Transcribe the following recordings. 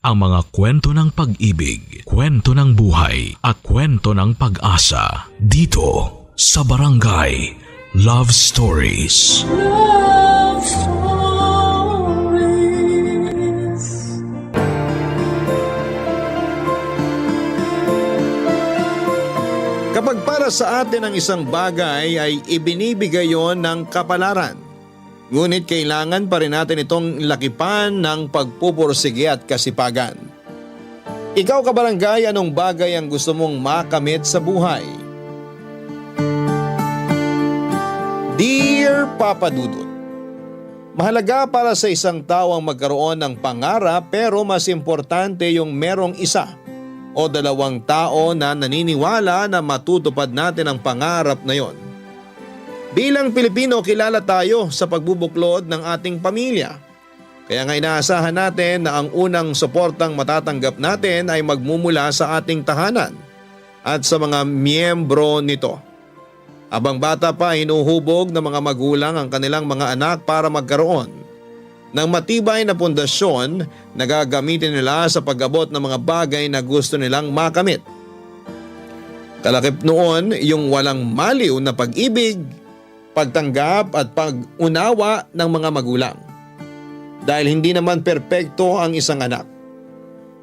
ang mga kwento ng pag-ibig, kwento ng buhay at kwento ng pag-asa dito sa Barangay Love Stories. Love Stories. Kapag para sa atin ang isang bagay ay ibinibigay yon ng kapalaran, ngunit kailangan pa rin natin itong lakipan ng pagpupursige at kasipagan. Ikaw kabarangay, anong bagay ang gusto mong makamit sa buhay? Dear Papa Dudut, mahalaga para sa isang tao ang magkaroon ng pangarap, pero mas importante yung merong isa o dalawang tao na naniniwala na matutupad natin ang pangarap na yon. Bilang Pilipino, kilala tayo sa pagbubuklod ng ating pamilya. Kaya nga inaasahan natin na ang unang suportang matatanggap natin ay magmumula sa ating tahanan at sa mga miyembro nito. Habang bata pa, hinuhubog ng mga magulang ang kanilang mga anak para magkaroon ng matibay na pundasyon na gagamitin nila sa pag-abot ng mga bagay na gusto nilang makamit. Kalakip noon yung walang maliw na pag-ibig, pagtanggap at pag-unawa ng mga magulang. Dahil hindi naman perpekto ang isang anak.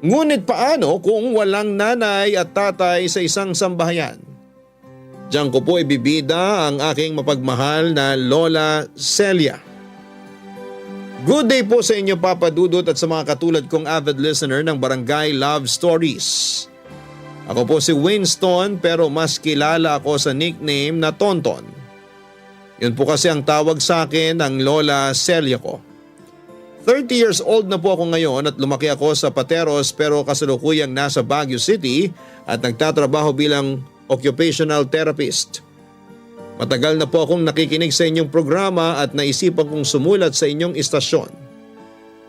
Ngunit paano kung walang nanay at tatay sa isang sambahayan? Diyan ko po ibibida ang aking mapagmahal na Lola Celia. Good day po sa inyo, Papa Dudut, at sa mga katulad kong avid listener ng Barangay Love Stories. Ako po si Winston, pero mas kilala ako sa nickname na Tonton. Yun po kasi ang tawag sa akin ng Lola Celia ko. 30 years old na po ako ngayon at lumaki ako sa Pateros, pero kasalukuyang nasa Baguio City at nagtatrabaho bilang occupational therapist. Matagal na po akong nakikinig sa inyong programa at naisipan kong sumulat sa inyong istasyon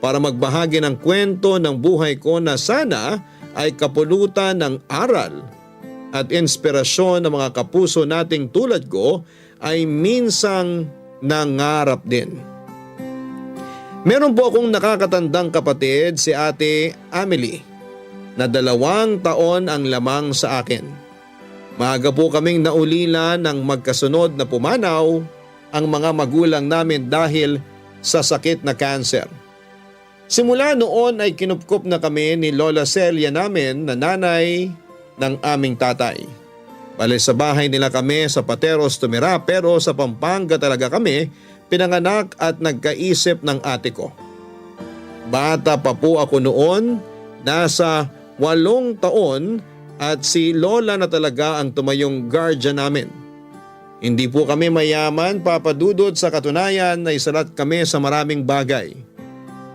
para magbahagi ng kwento ng buhay ko na sana ay kapulutan ng aral at inspirasyon ng mga kapuso nating tulad ko ay minsang nangarap din. Meron po akong nakakatandang kapatid, si Ate Amelie, na 2 taon ang lamang sa akin. Maaga po kaming naulila ng magkasunod na pumanaw ang mga magulang namin dahil sa sakit na cancer. Simula noon ay kinupkup na kami ni Lola Celia namin na nanay ng aming tatay. Bale sa bahay nila kami sa Pateros tumira, pero sa Pampanga talaga kami pinanganak at nagkaisip ng ate ko. Bata pa po ako noon, nasa 8 taon, at si Lola na talaga ang tumayong guardian namin. Hindi po kami mayaman, Papa Dudut, sa katunayan na isalat kami sa maraming bagay.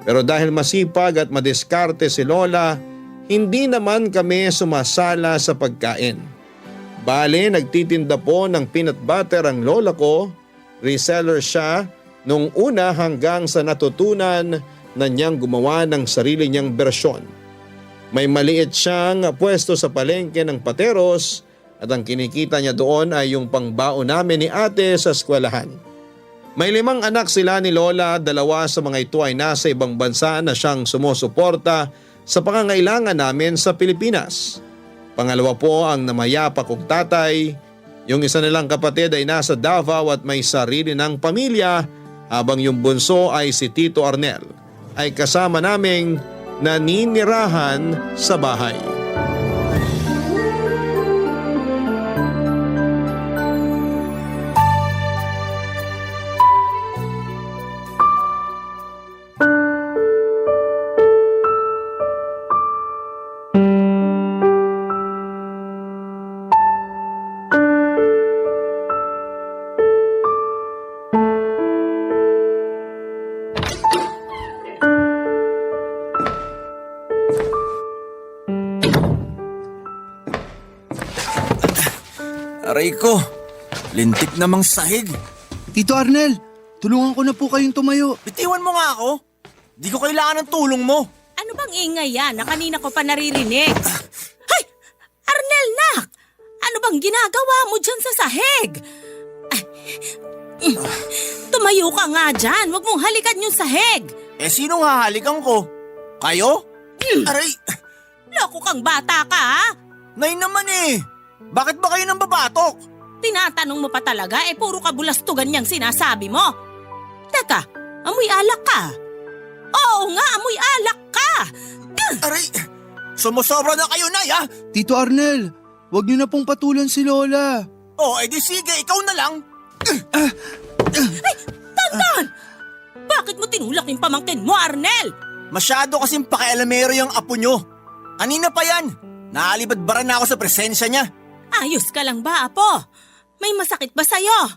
Pero dahil masipag at madiskarte si Lola, hindi naman kami sumasala sa pagkain. Bale, nagtitinda po ng peanut butter ang lola ko, reseller siya nung una hanggang sa natutunan na niyang gumawa ng sarili niyang bersyon. May maliit siyang pwesto sa palengke ng Pateros at ang kinikita niya doon ay yung pangbaon namin ni ate sa eskwelahan. May 5 anak sila ni Lola, 2 sa mga ito ay nasa ibang bansa na siyang sumusuporta sa pangangailangan namin sa Pilipinas. Pangalawa po ang namayapa kong tatay. Yung isa nilang kapatid ay nasa Davao at may sarili ng pamilya, habang yung bunso ay si Tito Arnel ay kasama naming naninirahan sa bahay. Aray ko, lintik namang sahig. Tito Arnel, tulungan ko na po kayong tumayo. Bitiwan mo nga ako. Di ko kailangan ng tulong mo. Ano bang ingay yan na kanina ko pa naririnig? Hay! Arnel, nak! Ano bang ginagawa mo dyan sa sahig? Tumayo ka nga dyan. Huwag mong halikan yung sahig. Eh sino hahalikan ko? Kayo? Aray! Loko kang bata ka, ha? Nay naman eh! Bakit ba kayo nang babatok? Tinatanong mo pa talaga, puro kabulastugan niyang sinasabi mo. Teka, amoy alak ka. Oo nga, amoy alak ka. Aray! Sumusobra na kayo, Nay, ha? Tito Arnel, wag niyo na pong patulan si Lola. Oh, edi sige, ikaw na lang. Tonton! Bakit mo tinulak yung pamangkin mo, Arnel? Masyado kasing pakialamero yung apo nyo. Kanina pa yan. Naalibad-bara na ako sa presensya niya. Ayos ka lang ba, Apo? May masakit ba sa'yo?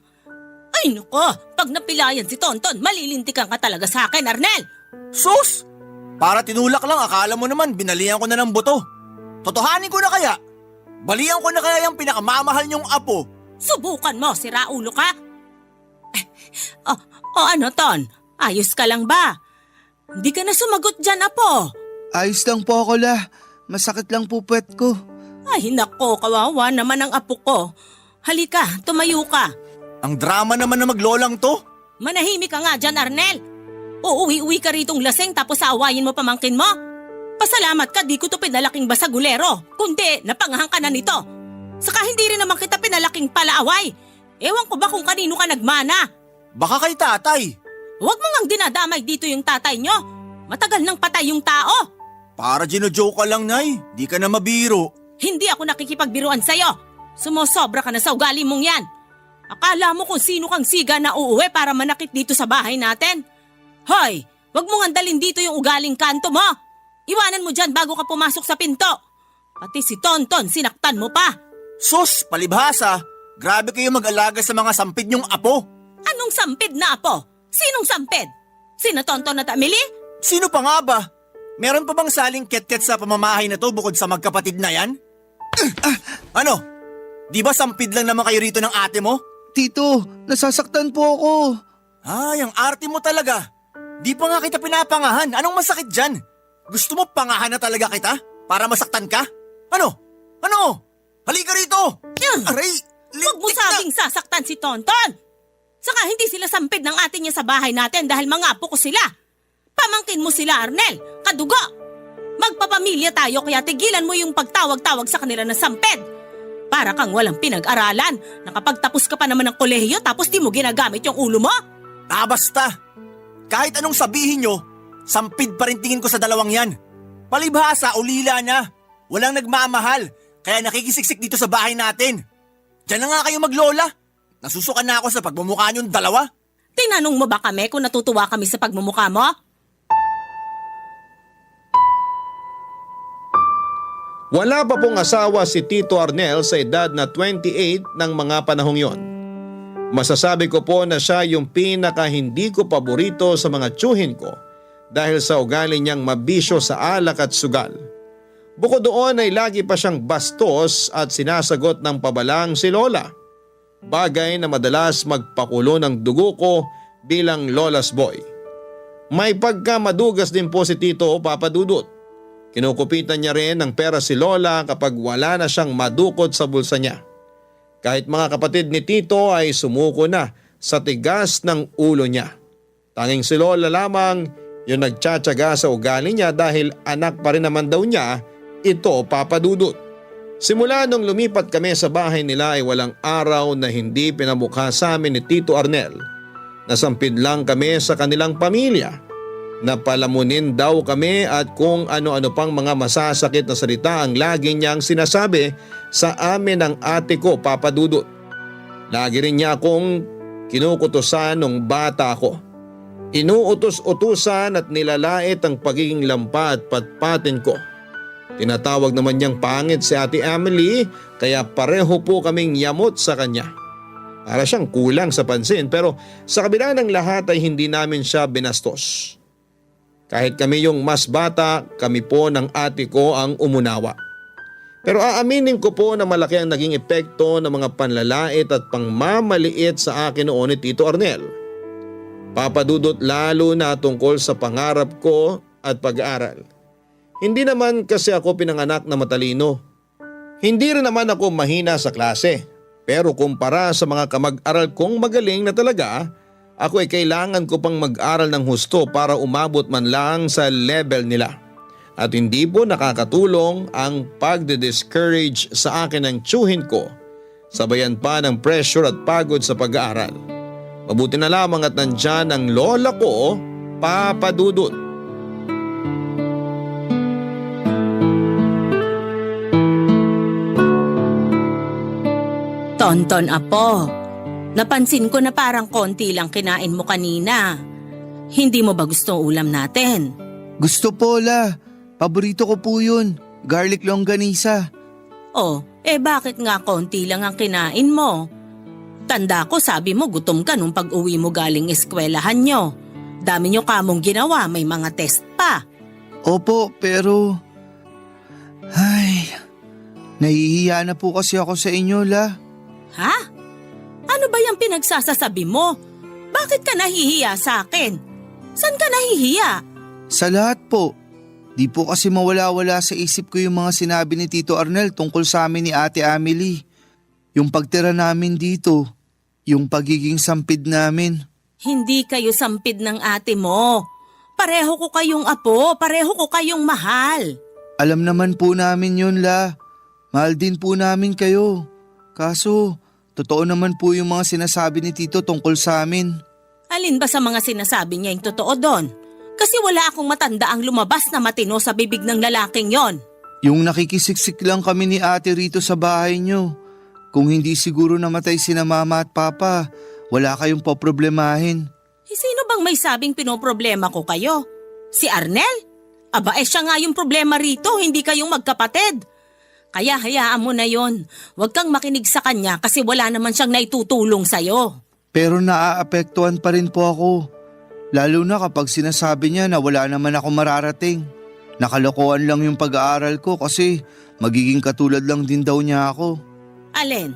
Ay nuko, pag napilayan si Tonton, malilintikan ka talaga sa akin, Arnel. Sus! Para tinulak lang, akala mo naman binalian ko na ng buto. Totohanin ko na kaya? Balian ko na kaya yung pinakamamahal niyong apo? Subukan mo, si Raulo ka. Ano, Ton? Ayos ka lang ba? Hindi ka na sumagot dyan, Apo. Ayos lang po ako, La. Masakit lang po puwet ko. Ay, nako, kawawa naman ang apo ko. Halika, tumayo ka. Ang drama naman na maglolang to. Manahimik ka nga dyan, Arnel. Uuwi-uwi ka ritong laseng tapos aawayin mo pamangkin mo. Pasalamat ka, di ko to pinalaking basagulero. Kundi, napangahan ka na nito. Saka hindi rin naman kita pinalaking palaaway. Ewan ko ba kung kanino ka nagmana? Baka kay tatay. Huwag mo ngang dinadamay dito yung tatay nyo. Matagal nang patay yung tao. Para gino-joke ka lang, Nay. Di ka na mabiro. Hindi ako nakikipagbiruan sa'yo. Sumosobra ka na sa ugali mong yan. Akala mo kung sino kang siga na uuwi para manakit dito sa bahay natin? Hoy, wag mo ngandalin dito yung ugaling kanto mo. Iwanan mo dyan bago ka pumasok sa pinto. Pati si Tonton, sinaktan mo pa. Sus, palibhasa. Grabe kayo mag-alaga sa mga sampid niyong apo. Anong sampid na apo? Sinong sampid? Sino Tonton at Amelie? Sino pa nga ba? Meron pa bang saling ket-ket sa pamamahay na to bukod sa magkapatid na yan? Ano? Di ba sampid lang naman kayo rito ng ate mo? Tito, nasasaktan po ako. Ay, ang arte mo talaga. Di pa nga kita pinapangahan. Anong masakit dyan? Gusto mo pangahan na talaga kita? Para masaktan ka? Ano? Ano? Halika rito! Aray! Huwag mo Lintik na! sabing sasaktan si Tonton. Saka hindi sila sampid ng ate niya sa bahay natin dahil mga apo ko sila. Pamangkin mo sila, Arnel. Kadugo. Magpapamilya tayo kaya tigilan mo yung pagtawag-tawag sa kanila na sampid. Para kang walang pinag-aralan. Nakapagtapos ka pa naman ng kolehiyo tapos di mo ginagamit yung ulo mo? Basta. Kahit anong sabihin nyo, sampid pa rin tingin ko sa dalawang yan. Palibhasa, ulila na. Walang nagmamahal, kaya nakikisiksik dito sa bahay natin. Diyan na nga kayo maglola. Nasusukan na ako sa pagmumukha niyong dalawa. Tinanong mo ba kami kung natutuwa kami sa pagmumukha mo? Wala pa pong asawa si Tito Arnel sa edad na 28 ng mga panahong yon. Masasabi ko po na siya yung pinaka hindi ko paborito sa mga tsuhin ko dahil sa ugali niyang mabisyo sa alak at sugal. Bukod doon ay lagi pa siyang bastos at sinasagot ng pabalang si Lola. Bagay na madalas magpakulo ng dugo ko bilang Lola's boy. May pagkamadugas din po si Tito Papa Dudut. Kinukupitan niya rin ng pera si Lola kapag wala na siyang madukot sa bulsa niya. Kahit mga kapatid ni Tito ay sumuko na sa tigas ng ulo niya. Tanging si Lola lamang yung nagtsatsaga sa ugali niya dahil anak pa rin naman daw niya ito, Papa Dudut. Simula nung lumipat kami sa bahay nila ay walang araw na hindi pinamukha sa amin ni Tito Arnel. Nasampid lang kami sa kanilang pamilya. Napalamunin daw kami at kung ano-ano pang mga masasakit na salita ang lagi niyang sinasabi sa amin ng ate ko, Papa Dudut. Lagi rin niya akong kinukutusan nung bata ako. Inuutos-utusan at nilalait ang pagiging lampa at patpatin ko. Tinatawag naman niyang pangit si Ate Emily kaya pareho po kaming yamot sa kanya. Para siyang kulang sa pansin pero sa kabila ng lahat ay hindi namin siya binastos. Kahit kami yung mas bata, kami po ng ate ko ang umunawa. Pero aaminin ko po na malaki ang naging epekto ng mga panlalait at pangmamaliit sa akin noon ni Tito Arnel. Papadudot lalo na tungkol sa pangarap ko at pag-aaral. Hindi naman kasi ako pinanganak na matalino. Hindi rin naman ako mahina sa klase. Pero kumpara sa mga kamag-aral kong magaling na talaga, ako ay kailangan ko pang mag-aral ng husto para umabot man lang sa level nila. At hindi po nakakatulong ang pagde-discourage sa akin ng tiyuhin ko. Sabayan pa ng pressure at pagod sa pag-aaral. Mabuti na lamang at nandyan ang lola ko, Papa Dudut. Tonton Apo, napansin ko na parang konti lang kinain mo kanina. Hindi mo ba gusto ulam natin? Gusto po, La. Paborito ko po yun. Garlic longganisa. Oh, bakit nga konti lang ang kinain mo? Tanda ko sabi mo gutom ka nung pag-uwi mo galing eskwelahan nyo. Dami nyo kamong ginawa, may mga test pa. Opo, pero... Ay, nahihiya na po kasi ako sa inyo, La. Ha? Ano ba yung pinagsasasabi mo? Bakit ka nahihiya sa akin? Saan ka nahihiya? Sa lahat po. Di po kasi mawala-wala sa isip ko yung mga sinabi ni Tito Arnel tungkol sa amin ni Ate Amelie. Yung pagtira namin dito, yung pagiging sampid namin. Hindi kayo sampid ng ate mo. Pareho ko kayong apo, pareho ko kayong mahal. Alam naman po namin yun, La. Mahal din po namin kayo. Kaso, totoo naman po yung mga sinasabi ni Tito tungkol sa amin. Alin ba sa mga sinasabi niya yung totoo doon? Kasi wala akong matanda ang lumabas na matino sa bibig ng lalaking yon. Yung nakikisiksik lang kami ni ate rito sa bahay nyo. Kung hindi siguro namatay sina mama at papa, wala kayong poproblemahin. Sino bang may sabing pinoproblema ko kayo? Si Arnel? Aba siya nga yung problema rito, hindi kayong magkapatid. Kaya hayaan mo na yon. Huwag kang makinig sa kanya kasi wala naman siyang naitutulong sa'yo. Pero naaapektuhan pa rin po ako. Lalo na kapag sinasabi niya na wala naman ako mararating. Nakalokohan lang yung pag-aaral ko kasi magiging katulad lang din daw niya ako. Alin?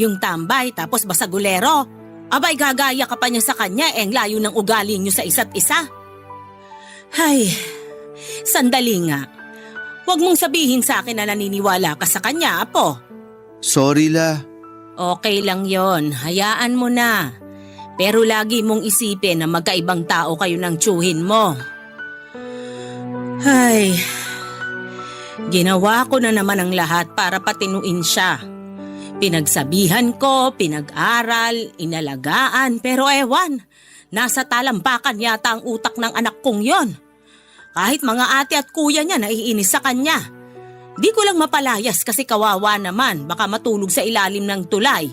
Yung tambay tapos basagulero? Abay gagaya ka pa niya sa kanya ang layo ng ugali niyo sa isa't isa. Hay, sandali nga. Huwag mong sabihin sa akin na naniniwala ka sa kanya, Apo. Sorry, La. Okay lang yon, hayaan mo na. Pero lagi mong isipin na magkaibang tao kayo ng tiyuhin mo. Ay, ginawa ko na naman ang lahat para patinuin siya. Pinagsabihan ko, pinag-aral, inalagaan, pero ewan, nasa talampakan yata ang utak ng anak kong yon. Kahit mga ate at kuya niya naiinis sa kanya. Di ko lang mapalayas kasi kawawa naman, baka matulog sa ilalim ng tulay.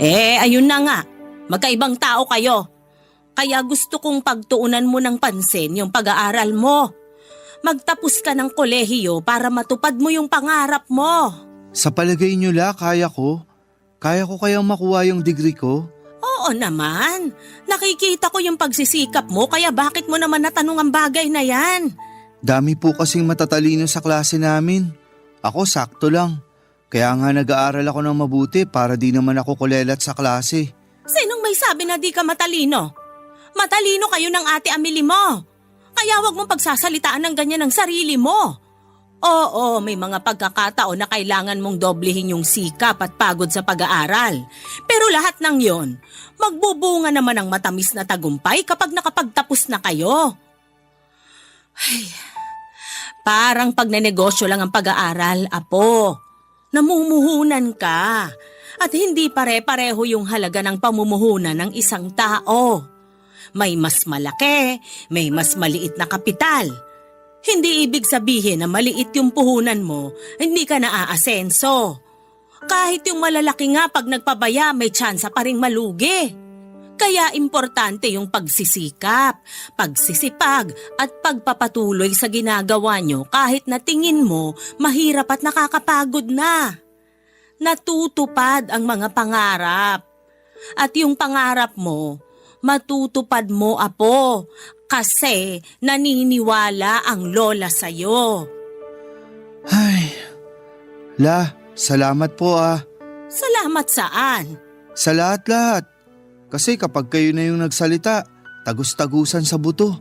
Ayun na nga, magkaibang tao kayo. Kaya gusto kong pagtuunan mo ng pansin yung pag-aaral mo. Magtapos ka ng kolehiyo para matupad mo yung pangarap mo. Sa palagay niyo, La, kaya ko? Kaya ko kayang makuha yung degree ko? Oo naman, nakikita ko yung pagsisikap mo kaya bakit mo naman natanong ang bagay na yan? Dami po kasing matatalino sa klase namin. Ako sakto lang. Kaya nga nag-aaral ako ng mabuti para di naman ako kulelat sa klase. Sinong may sabi na di ka matalino? Matalino kayo ng Ate Amelie mo. Kaya wag mong pagsasalitaan ng ganyan ng sarili mo. Oo, may mga pagkakataon na kailangan mong doblehin yung sikap at pagod sa pag-aaral. Pero lahat ng yon, magbubunga naman ang matamis na tagumpay kapag nakapagtapos na kayo. Ay, parang pag nanegosyo lang ang pag-aaral, Apo. Namumuhunan ka at hindi pare-pareho yung halaga ng pamumuhunan ng isang tao. May mas malaki, may mas maliit na kapital. Hindi ibig sabihin na maliit yung puhunan mo, hindi ka naaasenso. Kahit yung malalaki nga pag nagpabaya may tsansa pa ring malugi. Kaya importante yung pagsisikap, pagsisipag at pagpapatuloy sa ginagawa nyo kahit na tingin mo mahirap at nakakapagod na. Natutupad ang mga pangarap. At yung pangarap mo, matutupad mo, Apo, kasi naniniwala ang lola sa'yo. Ay, La, salamat po ah. Salamat saan? Sa lahat-lahat. Kasi kapag kayo na yung nagsalita, tagus-tagusan sa buto.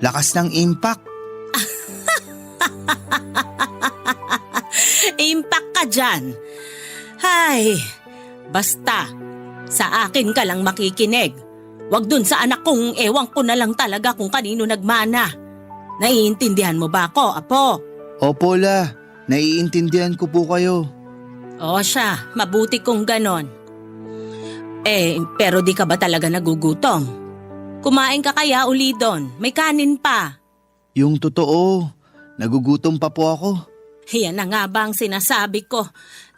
Lakas ng impact. Impact ka dyan. Ay, basta, sa akin ka lang makikinig. Wag dun sa anak kong ewan ko na lang talaga kung kanino nagmana. Naiintindihan mo ba ako, Apo? Opo, La. Naiintindihan ko po kayo. O siya, mabuti kung ganon. Pero di ka ba talaga nagugutom? Kumain ka kaya uli doon, may kanin pa. Yung totoo, nagugutom pa po ako. Yan na nga ba ang sinasabi ko?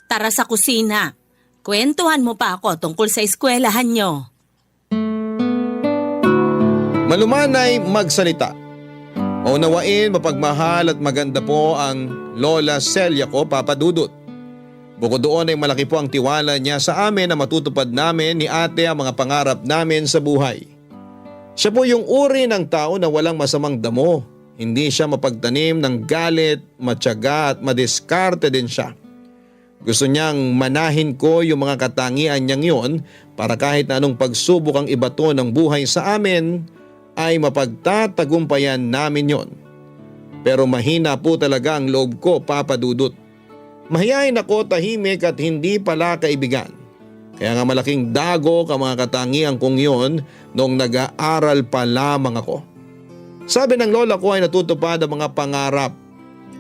Tara sa kusina. Kwentuhan mo pa ako tungkol sa eskwelahan nyo. Malumanay magsalita. Unawain, mapagmahal at maganda po ang Lola Celia ko, Papa Dudut. Bukod doon ay malaki po ang tiwala niya sa amin na matutupad namin ni ate ang mga pangarap namin sa buhay. Siya po yung uri ng tao na walang masamang damo. Hindi siya mapagtanim ng galit, matyaga at madiskarte din siya. Gusto niyang manahin ko yung mga katangian niyang yon para kahit na anong pagsubok ang ibato ng buhay sa amin ay mapagtatagumpayan namin yon. Pero mahina po talaga ang loob ko, Papa Dudut. Mahiyain ako, tahimik at hindi pala kaibigan. Kaya nga malaking dagok ang mga katangian kong yon noong nag-aaral pa lamang ako. Sabi ng lola ko ay natutupad ang mga pangarap.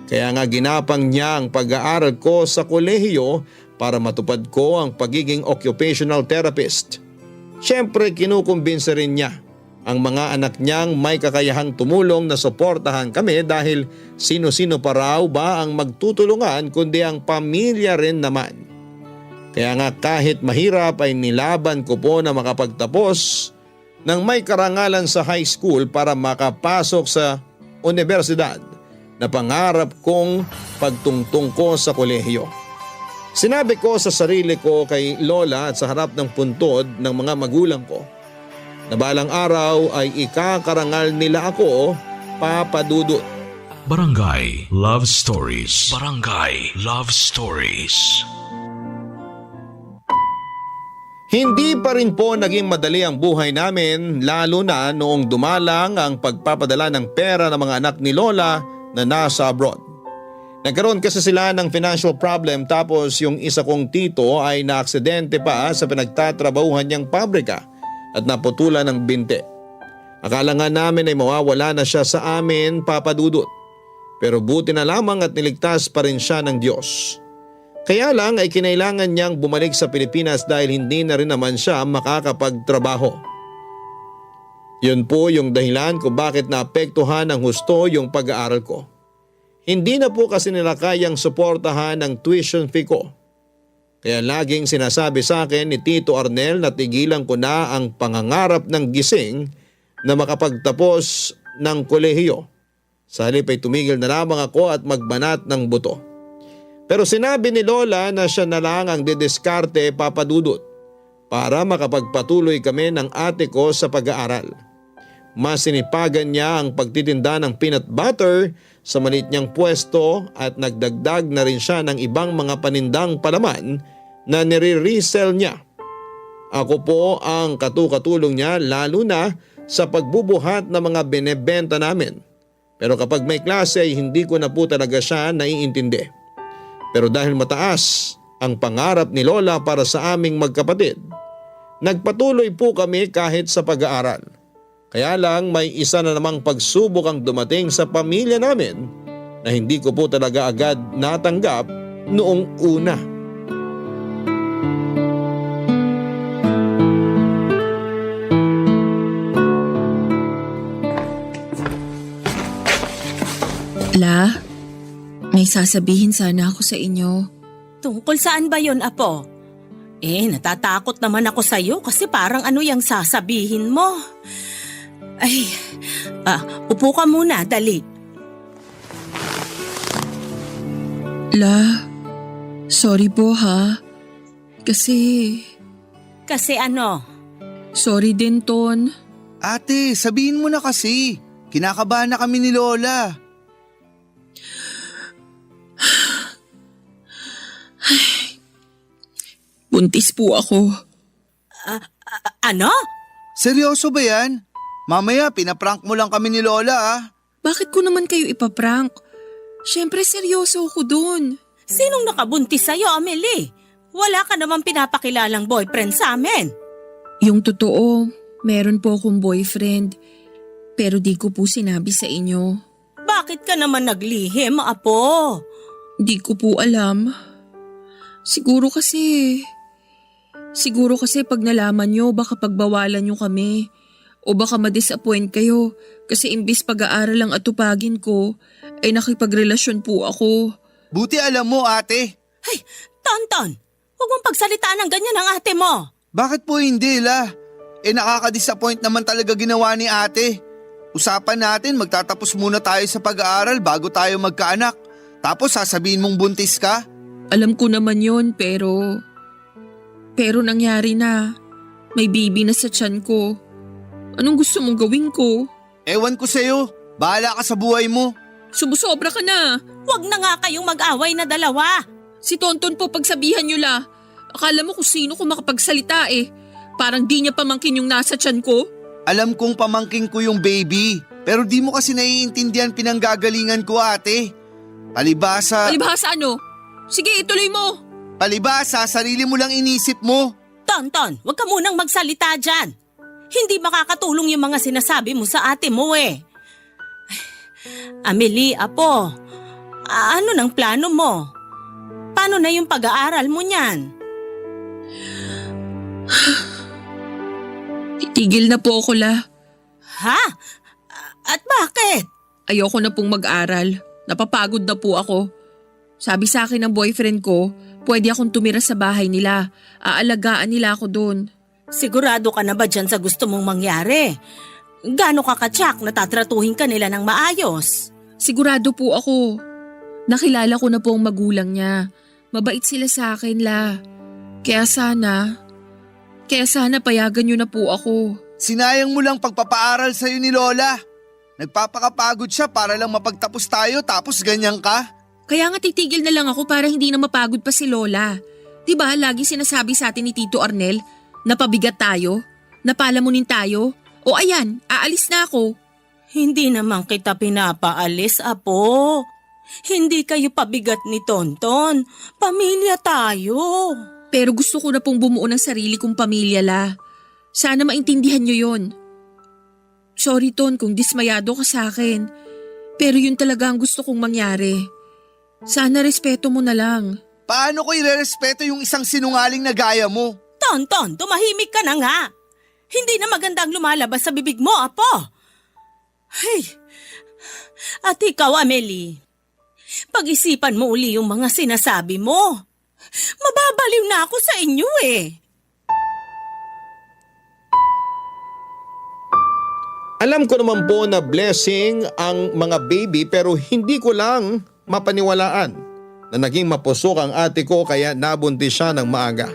Kaya nga ginapang niya ang pag-aaral ko sa kolehiyo para matupad ko ang pagiging occupational therapist. Siyempre kinukumbinsa rin niya ang mga anak niyang may kakayahang tumulong na suportahan kami dahil sino-sino pa raw ba ang magtutulungan kundi ang pamilya rin naman. Kaya nga kahit mahirap ay nilaban ko po na makapagtapos ng may karangalan sa high school para makapasok sa universidad na pangarap kong pagtungtong ko sa kolehiyo. Sinabi ko sa sarili ko kay Lola at sa harap ng puntod ng mga magulang ko na balang araw ay ikakarangal nila ako, Papa Dudut. Barangay Love Stories. Barangay Love Stories. Hindi pa rin po naging madali ang buhay namin lalo na noong dumalang ang pagpapadala ng pera ng mga anak ni Lola na nasa abroad. Nagkaroon kasi sila ng financial problem tapos yung isa kong tito ay naaksidente pa sa pinagtatrabahuhan niyang pabrika at naputulan ng binte. Akala nga namin ay mawawala na siya sa amin, Papa Dudut. Pero buti na lamang at niligtas pa rin siya ng Diyos. Kaya lang ay kinailangan niyang bumalik sa Pilipinas dahil hindi na rin naman siya makakapagtrabaho. Yun po yung dahilan kung bakit naapektuhan ng husto yung pag-aaral ko. Hindi na po kasi nila kayang suportahan ang tuition fee ko. Kaya laging sinasabi sa akin ni Tito Arnel na tigilan ko na ang pangangarap ng gising na makapagtapos ng kolehiyo. Sa halip ay tumigil na lamang ako at magbanat ng buto. Pero sinabi ni Lola na siya na lang ang didiskarte, Papa Dudut, para makapagpatuloy kami ng ate ko sa pag-aaral. Mas sinipagan niya ang pagtitinda ng peanut butter sa maliit niyang pwesto at nagdagdag na rin siya ng ibang mga panindang palaman na nire-resell niya. Ako po ang katukatulong niya lalo na sa pagbubuhat ng mga binebenta namin. Pero kapag may klase ay hindi ko na po talaga siya naiintindi. Pero dahil mataas ang pangarap ni Lola para sa aming magkapatid, nagpatuloy po kami kahit sa pag-aaral. Kaya lang may isa na namang pagsubok ang dumating sa pamilya namin na hindi ko po talaga agad natanggap noong una. La, may sasabihin sana ako sa inyo. Tungkol saan ba yon, Apo? Natatakot naman ako sa'yo kasi parang ano yung sasabihin mo. Ay, upo ka muna, dali. La, sorry po ha. Kasi Ano? sorry din, Ton. Ate, sabihin mo na kasi. Kinakabahan na kami ni Lola. Buntis po ako. Ano? Seryoso ba yan? Mamaya pinaprank mo lang kami ni Lola ah. Bakit ko naman kayo ipaprank? Siyempre seryoso ako dun. Sinong nakabuntis sa'yo, Amelie? Wala ka naman pinapakilalang boyfriend sa amin. Yung totoo, meron po akong boyfriend. Pero di ko po sinabi sa inyo. Bakit ka naman naglihim, Apo? Hindi ko po alam. Siguro kasi pag nalaman nyo, baka pagbawalan nyo kami. O baka ma-disappoint kayo kasi imbis pag-aaral ang atupagin ko, ay nakipagrelasyon po ako. Buti alam mo, ate. Ay, Tonton, huwag mong pagsalitaan ng ganyan ang ate mo. Bakit po hindi, La? Nakaka-disappoint naman talaga ginawa ni ate. Usapan natin, magtatapos muna tayo sa pag-aaral bago tayo magkaanak. Tapos sasabihin mong buntis ka? Alam ko naman yon pero nangyari na. May baby na sa tiyan ko. Anong gusto mong gawin ko? Ewan ko sa'yo. Bahala ka sa buhay mo. Sumusobra ka na. Huwag na nga kayong mag-away na dalawa. Si Tonton po pagsabihan nyo la. Akala mo kung sino ko makapagsalita eh. Parang di niya pamangkin yung nasa tiyan ko. Alam kong pamangking ko yung baby. Pero di mo kasi naiintindihan pinanggagalingan ko, ate. Palibasa ano? Sige, ituloy mo. Palibasa, sarili mo lang inisip mo. Tonton, huwag ka munang magsalita dyan. Hindi makakatulong yung mga sinasabi mo sa ate mo eh. Amelie, Apo, ano nang plano mo? Paano na yung pag-aaral mo niyan? Titigil na po ako la. Ha? At bakit? Ayoko na pong mag-aral. Napapagod na po ako. Sabi sa akin ng boyfriend ko, pwede akong tumira sa bahay nila. Aalagaan nila ako doon. Sigurado ka na ba dyan sa gusto mong mangyari? Gaano ka katsak na tatratuhin ka nila ng maayos? Sigurado po ako. Nakilala ko na po ang magulang niya. Mabait sila sa akin la. Kaya sana payagan niyo na po ako. Sinayang mo lang pagpapaaral sa'yo ni Lola. Nagpapakapagod siya para lang mapagtapos tayo tapos ganyan ka? Kaya nga titigil na lang ako para hindi na mapagod pa si Lola. Diba lagi sinasabi sa atin ni Tito Arnel na pabigat tayo, na palamunin tayo? O ayan, aalis na ako. Hindi naman kita pinapaalis, Apo. Hindi kayo pabigat ni Tonton. Pamilya tayo. Pero gusto ko na pong bumuo ng sarili kong pamilya la. Sana maintindihan niyo yon. Sorry Ton kung dismayado ka sa akin. Pero yun talaga ang gusto kong mangyari. Sana respeto mo na lang. Paano ko irerespeto yung isang sinungaling na gaya mo? Tonton, tumahimik ka na nga. Hindi na magandang lumalabas sa bibig mo, Apo. Hey, at ikaw, Amelie. Pag-isipan mo uli yung mga sinasabi mo. Mababaliw na ako sa inyo eh. Alam ko naman po na blessing ang mga baby pero hindi ko lang mapaniwalaan na naging mapusok ang ate ko kaya nabuntis siya ng maaga.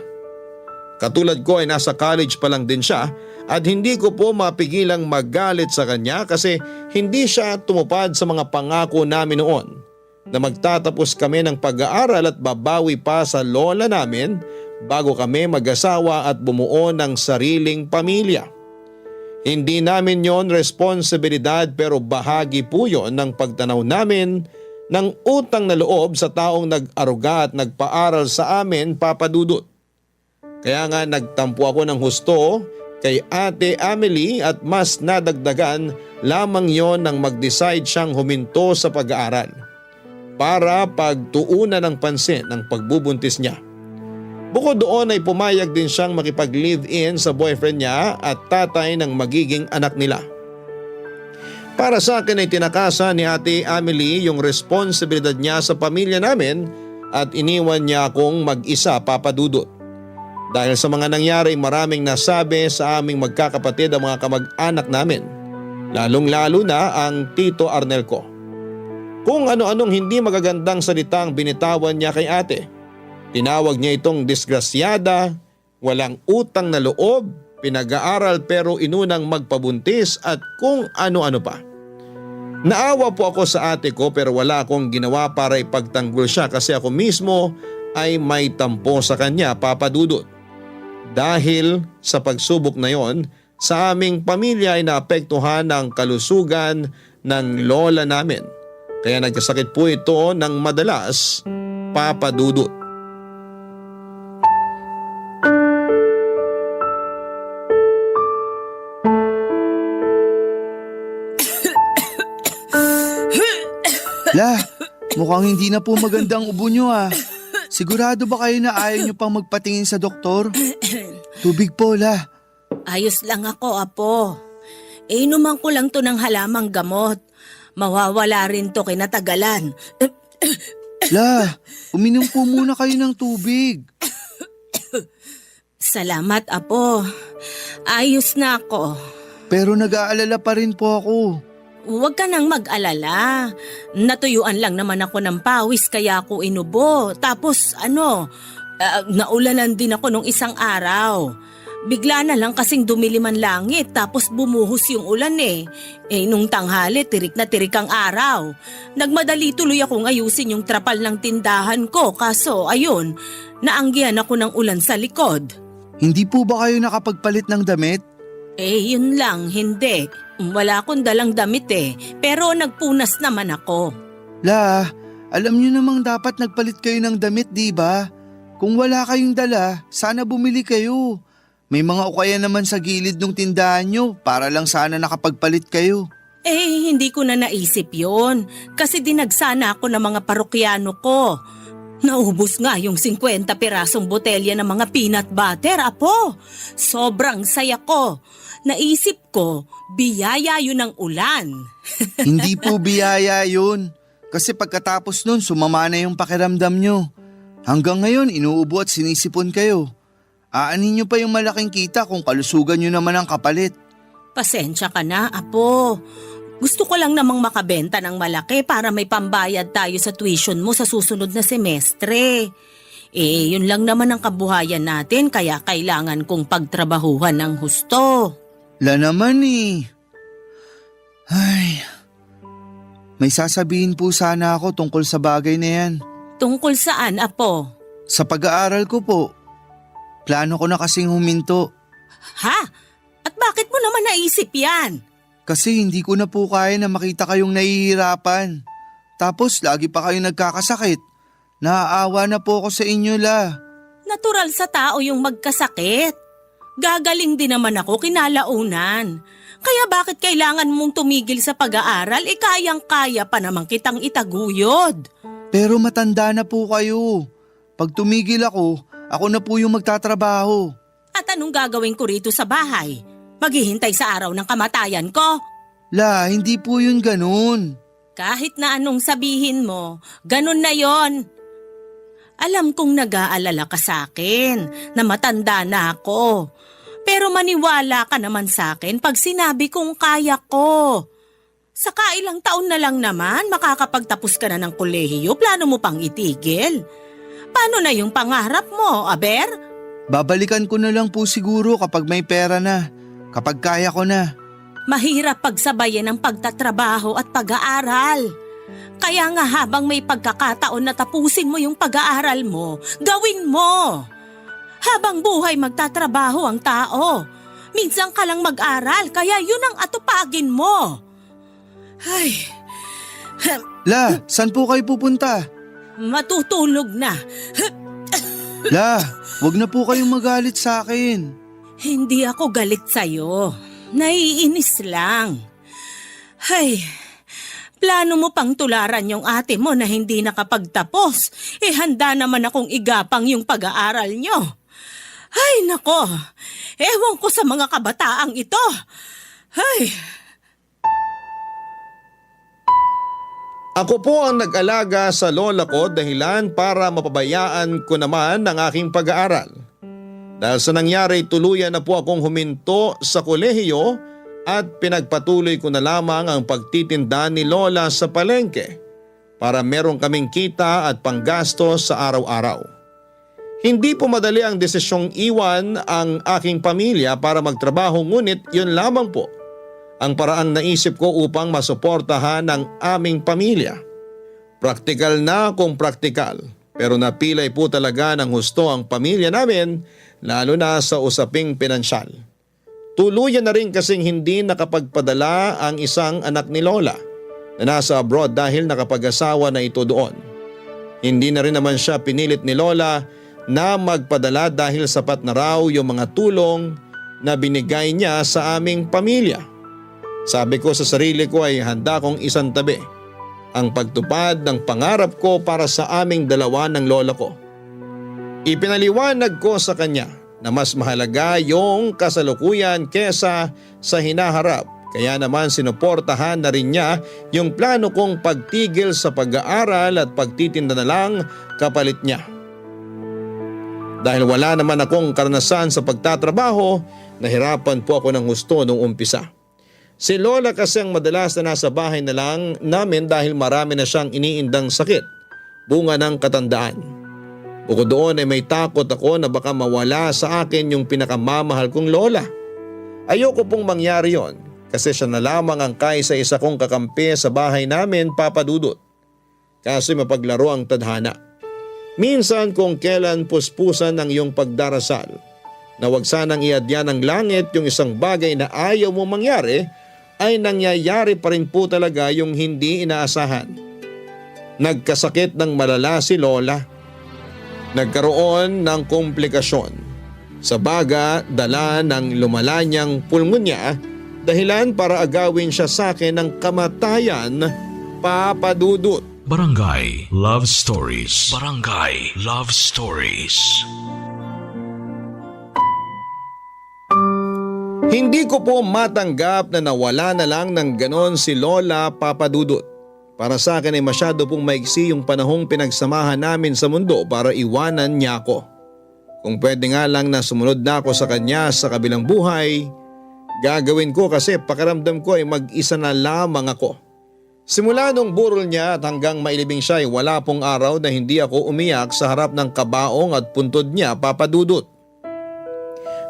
Katulad ko ay nasa college pa lang din siya at hindi ko po mapigilang magalit sa kanya kasi hindi siya tumupad sa mga pangako namin noon na magtatapos kami ng pag-aaral at babawi pa sa lola namin bago kami mag-asawa at bumuo ng sariling pamilya. Hindi namin yon responsibilidad pero bahagi po yon ng pagtanaw namin ng utang na loob sa taong nag-aruga at nagpaaral sa amin, Papa Dudut. Kaya nga nagtampo ako ng husto kay Ate Amelie at mas nadagdagan lamang yon nang mag-decide siyang huminto sa pag-aaral para pagtuunan ng pansin ng pagbubuntis niya. Bukod doon ay pumayag din siyang makipag-live-in sa boyfriend niya at tatay ng magiging anak nila. Para sa akin ay tinakasan ni Ate Amelie yung responsibilidad niya sa pamilya namin at iniwan niya akong mag-isa, Papa Dudut. Dahil sa mga nangyari maraming nasabi sa aming magkakapatid ang mga kamag-anak namin, lalong-lalo na ang Tito Arnel ko. Kung ano-anong hindi magagandang salitang binitawan niya kay ate. Tinawag niya itong disgrasyada, walang utang na loob, pinag-aaral pero inunang magpabuntis at kung ano-ano pa. Naawa po ako sa ate ko pero wala akong ginawa para ipagtanggol siya kasi ako mismo ay may tampo sa kanya, Papa Dudut. Dahil sa pagsubok na yon, sa aming pamilya ay naapektuhan ng kalusugan ng lola namin. Kaya nagkasakit po ito ng madalas, Papa Dudut. Mukhang hindi na po magandang ubo nyo ah. Sigurado ba kayo na ayaw nyo pang magpatingin sa doktor? Tubig po, La. Ayos lang ako, Apo. Inuman ko lang to ng halamang gamot. Mawawala rin to kinatagalan. La, uminom po muna kayo ng tubig. Salamat, Apo. Ayos na ako. Pero nag-aalala pa rin po ako. Huwag ka nang mag-alala. Natuyuan lang naman ako ng pawis kaya ako inubo. Tapos naulanan din ako nung isang araw. Bigla na lang kasing dumiliman langit tapos bumuhos yung ulan eh. Nung tanghali tirik na tirik ang araw. Nagmadali tuloy akong ayusin yung trapal ng tindahan ko kaso ayun, naanggihan ako ng ulan sa likod. Hindi po ba kayo nakapagpalit ng damit? Yun lang, hindi. Wala akong dalang damit pero nagpunas naman ako. La, alam nyo namang dapat nagpalit kayo ng damit, di ba? Kung wala kayong dala, sana bumili kayo. May mga ukaya naman sa gilid ng tindahan nyo para lang sana nakapagpalit kayo. Hindi ko na naisip yon kasi dinagsana ako ng mga parokyano ko. Naubos nga yung 50 pirasong botelya ng mga peanut butter, Apo. Sobrang saya ko. Naisip ko, biyaya yun ng ulan. Hindi po biyaya yun. Kasi pagkatapos nun, sumama na yung pakiramdam nyo. Hanggang ngayon, inuubo at sinisipon kayo. Aanin nyo pa yung malaking kita kung kalusugan nyo naman ang kapalit. Pasensya ka na, Apo. Gusto ko lang namang makabenta ng malaki para may pambayad tayo sa tuition mo sa susunod na semestre. Yun lang naman ang kabuhayan natin kaya kailangan kong pagtrabahuhan ng husto. La naman eh. Ay, may sasabihin po sana ako tungkol sa bagay na yan. Tungkol saan, Apo? Sa pag-aaral ko po. Plano ko na kasing huminto. Ha? At bakit mo naman naisip yan? Kasi hindi ko na po kaya na makita kayong nahihirapan. Tapos lagi pa kayong nagkakasakit. Naaawa na po ako sa inyo, La. Natural sa tao yung magkasakit. Gagaling din naman ako kinalaunan. Kaya bakit kailangan mong tumigil sa pag-aaral? Kayang-kaya pa naman kitang itaguyod. Pero matanda na po kayo. Pag tumigil ako na po yung magtatrabaho. At anong gagawin ko rito sa bahay? Maghihintay sa araw ng kamatayan ko? La, hindi po yun ganun. Kahit na anong sabihin mo, ganun na yon. Alam kong nag-aalala ka sa akin na matanda na ako. Pero maniwala ka naman sa akin pag sinabi kong kaya ko. Sa kailang taon na lang naman makakapagtapos ka na ng kolehiyo, plano mo pang itigil. Paano na yung pangarap mo, Aber? Babalikan ko na lang po siguro kapag may pera na. Kapag kaya ko na. Mahirap pagsabayan ang pagtatrabaho at pag-aaral. Kaya nga habang may pagkakataon na tapusin mo yung pag-aaral mo, gawin mo. Habang buhay magtatrabaho ang tao. Minsan ka lang mag-aral, kaya yun ang atupagin mo. Ay. La, saan po kayo pupunta? Matutulog na. La, wag na po kayong magalit sa akin. Hindi ako galit sa'yo. Naiinis lang. Ay, plano mo pang tularan yung ate mo na hindi nakapagtapos. Handa naman akong igapang yung pag-aaral nyo. Ay, nako. Ewan ko sa mga kabataang ito. Ay. Ako po ang nag-alaga sa lola ko dahilan para mapabayaan ko naman ang aking pag-aaral. Dahil sa nangyari, tuluyan na po akong huminto sa kolehiyo at pinagpatuloy ko na lamang ang pagtitinda ni lola sa palengke para meron kaming kita at panggastos sa araw-araw. Hindi po madali ang desisyong iwan ang aking pamilya para magtrabaho, ngunit yun lamang po ang paraang naisip ko upang masuportahan ang aming pamilya. Praktikal na kung praktikal, pero napilay po talaga ng husto ang pamilya namin, lalo na sa usaping pinansyal. Tuluyan na rin kasing hindi nakapagpadala ang isang anak ni Lola na nasa abroad dahil nakapag-asawa na ito doon. Hindi na rin naman siya pinilit ni Lola na magpadala dahil sapat na raw yung mga tulong na binigay niya sa aming pamilya. Sabi ko sa sarili ko ay handa kong isang tabi ang pagtupad ng pangarap ko para sa aming dalawa ng lola ko. Ipinaliwanag ko sa kanya na mas mahalaga yung kasalukuyan kesa sa hinaharap, kaya naman sinuportahan na rin niya yung plano kong pagtigil sa pag-aaral at pagtitinda na lang kapalit niya. Dahil wala naman akong karanasan sa pagtatrabaho, nahirapan po ako ng husto nung umpisa. Si Lola kasi ang madalas na nasa bahay na lang namin dahil marami na siyang iniindang sakit, bunga ng katandaan. Bukod doon ay may takot ako na baka mawala sa akin yung pinakamamahal kong lola. Ayoko pong mangyari yon kasi siya na lamang ang kaisa-isa kong kakampi sa bahay namin, Papa Dudut. Kasi mapaglaro ang tadhana. Minsan kung kailan puspusan ng iyong pagdarasal na wag sanang iadya ng langit yung isang bagay na ayaw mo mangyari, ay nangyayari pa rin po talaga yung hindi inaasahan. Nagkasakit ng malala si Lola. Nagkaroon ng komplikasyon. Sa baga, dala ng lumala niyang pulmonya, dahilan para agawin siya sa akin ng kamatayan, Papa Dudut. Barangay Love Stories. Barangay Love Stories. Hindi ko po matanggap na nawala na lang ng ganon si Lola, Papa Dudut. Para sa akin ay masyado pong maiksi yung panahong pinagsamahan namin sa mundo para iwanan niya ako. Kung pwede nga lang na sumunod na ako sa kanya sa kabilang buhay, gagawin ko kasi pakiramdam ko ay mag-isa na lamang ako. Simula nung burol niya at hanggang mailibing siya ay wala pong araw na hindi ako umiyak sa harap ng kabaong at puntod niya, Papa Dudut.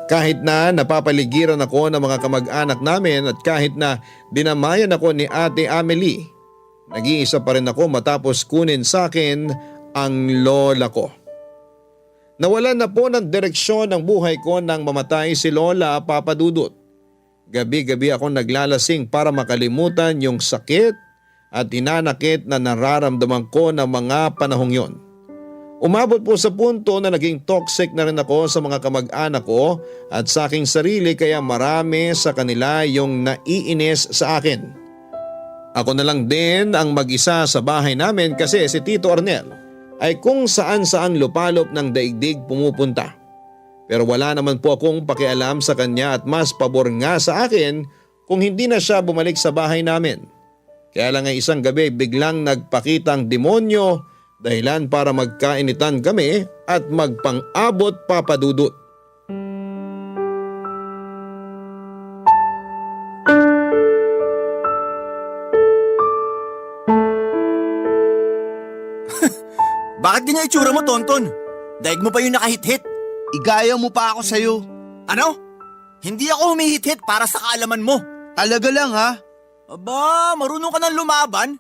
Kahit na napapaligiran ako ng mga kamag-anak namin at kahit na dinamayan ako ni Ate Amelie, nag-iisa pa rin ako matapos kunin sa akin ang lola ko. Nawalan na po ng direksyon ng buhay ko nang mamatay si Lola, Papa Dudut. Gabi-gabi ako naglalasing para makalimutan yung sakit at hinanakit na nararamdaman ko ng mga panahong yon. Umabot po sa punto na naging toxic na rin ako sa mga kamag-anak ko at sa aking sarili, kaya marami sa kanila yung naiinis sa akin. Ako na lang din ang mag-isa sa bahay namin kasi si Tito Arnel ay kung saan-saan lupalop ng daigdig pumupunta. Pero wala naman po akong pakialam sa kanya at mas pabor nga sa akin kung hindi na siya bumalik sa bahay namin. Kaya lang ay isang gabi biglang nagpakitang demonyo, dahilan para magkainitan kami at magpang-abot, Papa Dudut. Bakit ganyan itsura mo, Tonton? Daig mo pa yung nakahit-hit. Igaya mo pa ako sa'yo. Ano? Hindi ako humihit-hit para sa kaalaman mo. Talaga lang ha? Aba, marunong ka ng lumaban?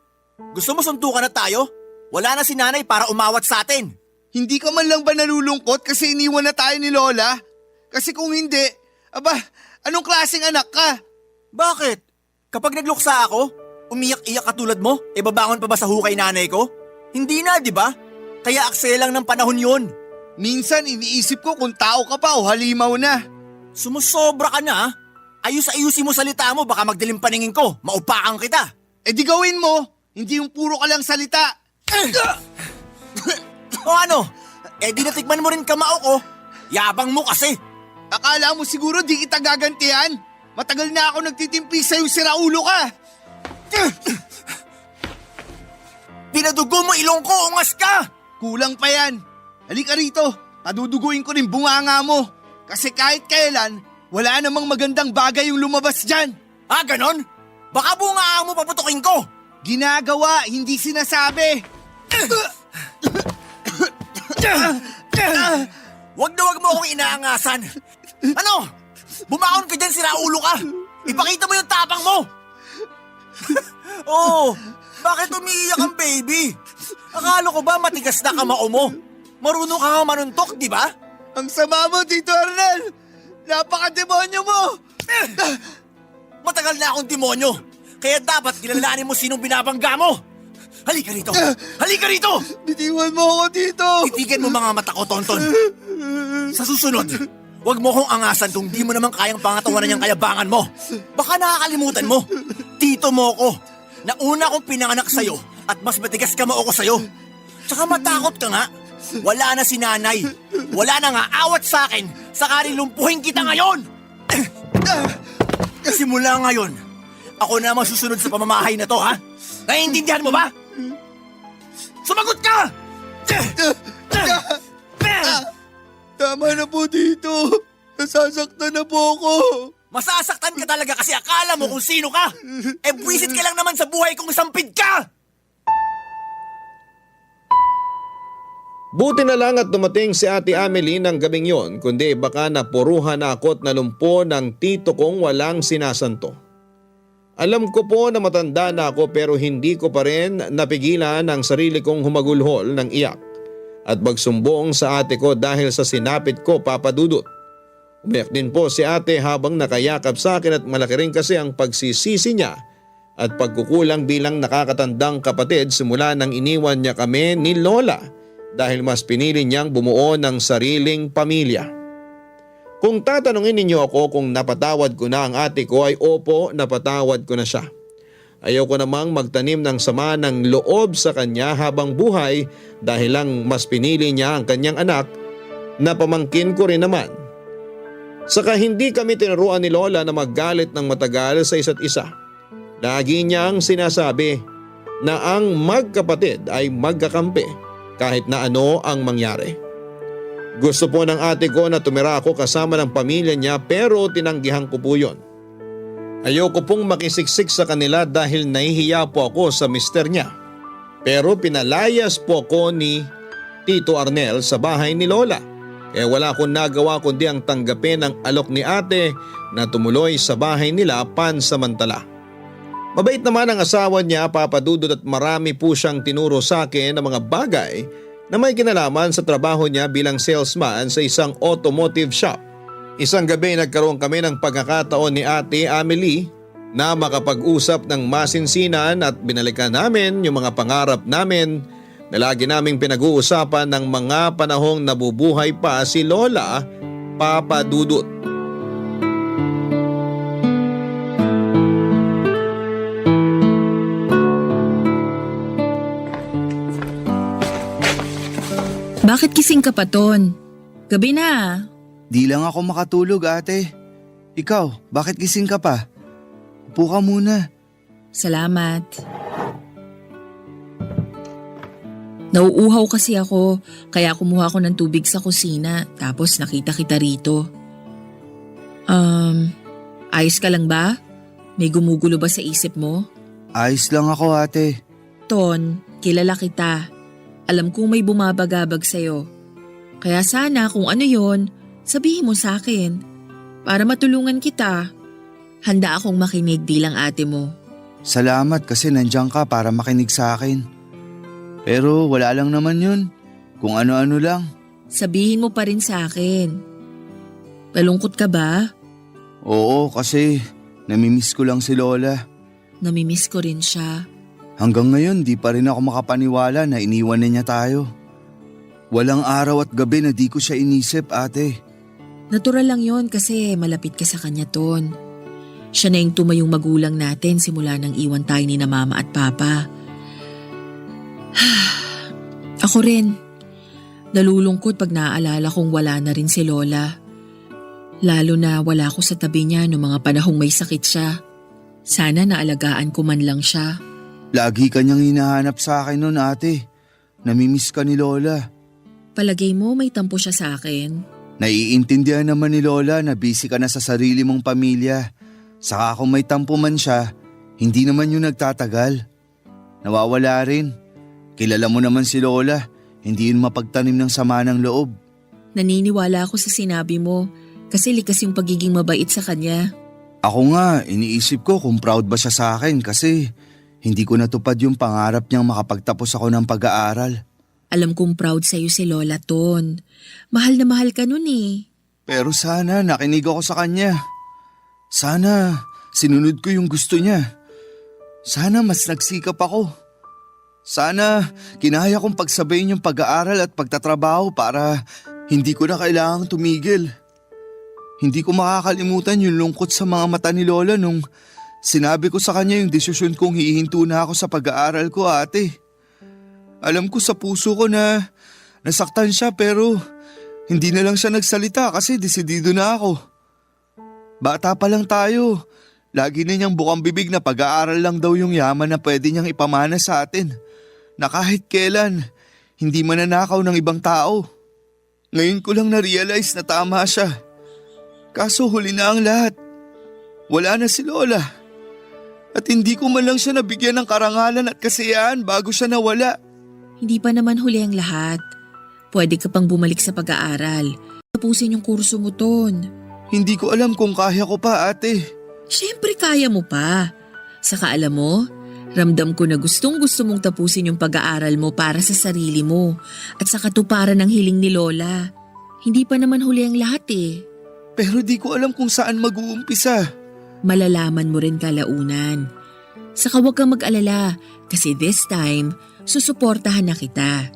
Gusto mo suntukan na tayo? Wala na si nanay para umawat sa atin. Hindi ka man lang ba nalulungkot kasi iniwan na tayo ni Lola? Kasi kung hindi, aba, anong klaseng anak ka? Bakit? Kapag nagluksa ako, umiyak-iyak katulad mo, babangon pa ba sa hukay nanay ko? Hindi na, di ba? Kaya aksaya lang ng panahon yon. Minsan iniisip ko kung tao ka pa o halimaw na. Sumusobra ka na, ha? Ayus-ayusin mo salita mo, baka magdilim paningin ko, maupakan kita. Eh di gawin mo, hindi yung puro ka lang salita. O ano? Eh di natikman mo rin kamao ko. Yabang mo kasi. Akala mo siguro di kita gagantihan? Matagal na ako nagtitimpi sa'yo, siraulo ka. Pinadugo mo ilong ko, ungas ka! Kulang pa yan. Halika rito, paduduguin ko rin bunganga mo. Kasi kahit kailan, wala namang magandang bagay yung lumabas dyan. Ah, ganon? Baka bunga mo paputukin ko. Ginagawa, hindi sinasabi. Wag na wag mo akong inaangasan. Ano? Bumaon ka dyan, siraulo ka. Ipakita mo yung tapang mo. Oh, bakit umiiyak ang baby? Akala ko ba matigas na kamao mo? Marunong ka nga manuntok, di ba? Ang sama mo, Tito Arnel. Napaka-demonyo mo. Matagal na akong demonyo. Kaya dapat kilalanin mo sinong binabangga mo. Halika rito! Halika rito! Bitiwan mo ako dito. Titigan mo mga mata ko, Tonton. Sa susunod, huwag mo kong angasan kung di mo naman kayang pangatawanan yung kayabangan mo. Baka nakakalimutan mo. Tito mo ko. Na una kong pinanganak sa'yo at mas matigas ka ko sa'yo. Tsaka matakot ka nga. Wala na si nanay. Wala na nga awat sa akin. Sakali lumpuhin kita ngayon. Simula ngayon, ako na masusunod sa pamamahay na to, ha? Naiintindihan mo ba? Sumagot ka! Tama na po dito. Nasasaktan na po ako. Masasaktan ka talaga kasi akala mo kung sino ka. Buwisit ka lang naman sa buhay kung sampid ka! Buti na lang at dumating si Ate Amelie ng gabing yon, kundi baka napuruhan na ako at nalumpo ng tito kong walang sinasanto. Alam ko po na matanda na ako pero hindi ko pa rin napigilan ang sarili kong humagulhol ng iyak at magsumbong sa ate ko dahil sa sinapit ko, Papa Dudut. Umiyak din po si ate habang nakayakap sa akin at malaki rin kasi ang pagsisisi niya at pagkukulang bilang nakakatandang kapatid simula nang iniwan niya kami ni Lola dahil mas pinili niyang bumuo ng sariling pamilya. Kung tatanungin ninyo ako kung napatawad ko na ang ate ko ay opo, napatawad ko na siya. Ayoko namang magtanim ng sama ng loob sa kanya habang buhay dahil lang mas pinili niya ang kanyang anak na pamangkin ko rin naman. Saka hindi kami tinuruan ni Lola na maggalit ng matagal sa isa't isa. Lagi niyang sinasabi na ang magkapatid ay magkakampi kahit na ano ang mangyari. Gusto po ng ate ko na tumira ako kasama ng pamilya niya pero tinanggihan ko po yun. Ayoko pong makisiksik sa kanila dahil nahihiya po ako sa mister niya. Pero pinalayas po ako ni Tito Arnel sa bahay ni Lola. Kaya wala akong nagawa kundi ang tanggapin ang alok ni ate na tumuloy sa bahay nila pansamantala. Mabait naman ang asawa niya, Papa Dudut, at marami po siyang tinuro sa akin ng mga bagay na may kinalaman sa trabaho niya bilang salesman sa isang automotive shop. Isang gabi nagkaroon kami ng pagkakataon ni Ate Amelie na makapag-usap ng masinsinan at binalikan namin yung mga pangarap namin na lagi naming pinag-uusapan ng mga panahong nabubuhay pa si Lola, Papa Dudut. Bakit kising ka pa, Ton? Gabi na. Di lang ako makatulog, ate. Ikaw, bakit gising ka pa? Upo ka muna. Salamat. Nauuhaw kasi ako, kaya kumuha ko ng tubig sa kusina, tapos nakita kita rito. Ayos ka lang ba? May gumugulo ba sa isip mo? Ayos lang ako, ate. Ton, kilala kita. Alam kong may bumabagabag sa'yo. Kaya sana kung ano yon, sabihin mo sa akin. Para matulungan kita. Handa akong makinig bilang ate mo. Salamat kasi nandiyan ka para makinig sa akin. Pero wala lang naman yun. Kung ano-ano lang. Sabihin mo pa rin sa akin. Malungkot ka ba? Oo, kasi namimiss ko lang si Lola. Namimiss ko rin siya. Hanggang ngayon di pa rin ako makapaniwala na iniwan na niya tayo. Walang araw at gabi na di ko siya inisip, ate. Natural lang yon kasi malapit ka sa kanya, Ton. Siya na yung tumayong magulang natin simula nang iwan tayo ni na mama at papa. Ako rin. Nalulungkot pag naaalala kong wala na rin si Lola. Lalo na wala ko sa tabi niya noong mga panahong may sakit siya. Sana naalagaan ko man lang siya. Lagi kanyang hinahanap sa akin noon, ate. Namimiss ka ni Lola. Palagay mo may tampo siya sa akin? Naiintindihan naman ni Lola na busy ka na sa sarili mong pamilya. Saka kung may tampo man siya, hindi naman yun nagtatagal. Nawawala rin. Kilala mo naman si Lola, hindi yun mapagtanim ng sama ng loob. Naniniwala ako sa sinabi mo kasi likas yung pagiging mabait sa kanya. Ako nga, iniisip ko kung proud ba siya sa akin kasi hindi ko natupad yung pangarap niyang makapagtapos ako ng pag-aaral. Alam kong proud sa'yo si Lola, Ton. Mahal na mahal ka nun eh. Pero sana nakinig ako sa kanya. Sana sinunod ko yung gusto niya. Sana mas nagsikap ako. Sana kinaya kong pagsabayin yung pag-aaral at pagtatrabaho para hindi ko na kailangang tumigil. Hindi ko makakalimutan yung lungkot sa mga mata ni Lola nung Sinabi ko sa kanya yung desisyon kong hihinto na ako sa pag-aaral ko, ate. Alam ko sa puso ko na nasaktan siya pero hindi na lang siya nagsalita kasi desidido na ako. Bata pa lang tayo. Lagi na niyang bukang bibig na pag-aaral lang daw yung yaman na pwede niyang ipamana sa atin. Na kahit kailan, hindi mananakaw ng ibang tao. Ngayon ko lang na-realize na tama siya. Kaso huli na ang lahat. Wala na si Lola. At hindi ko man lang siya nabigyan ng karangalan at kasiyahan bago siya nawala. Hindi pa naman huli ang lahat. Pwede ka pang bumalik sa pag-aaral. Tapusin yung kurso mo, Ton. Hindi ko alam kung kaya ko pa, ate. Siyempre kaya mo pa. Saka alam mo, ramdam ko na gustong-gusto mong tapusin yung pag-aaral mo para sa sarili mo at sa katuparan ng hiling ni Lola. Hindi pa naman huli ang lahat eh. Pero di ko alam kung saan mag-uumpisa. Malalaman mo rin kalaunan. Saka huwag kang mag-alala kasi this time, susuportahan na kita.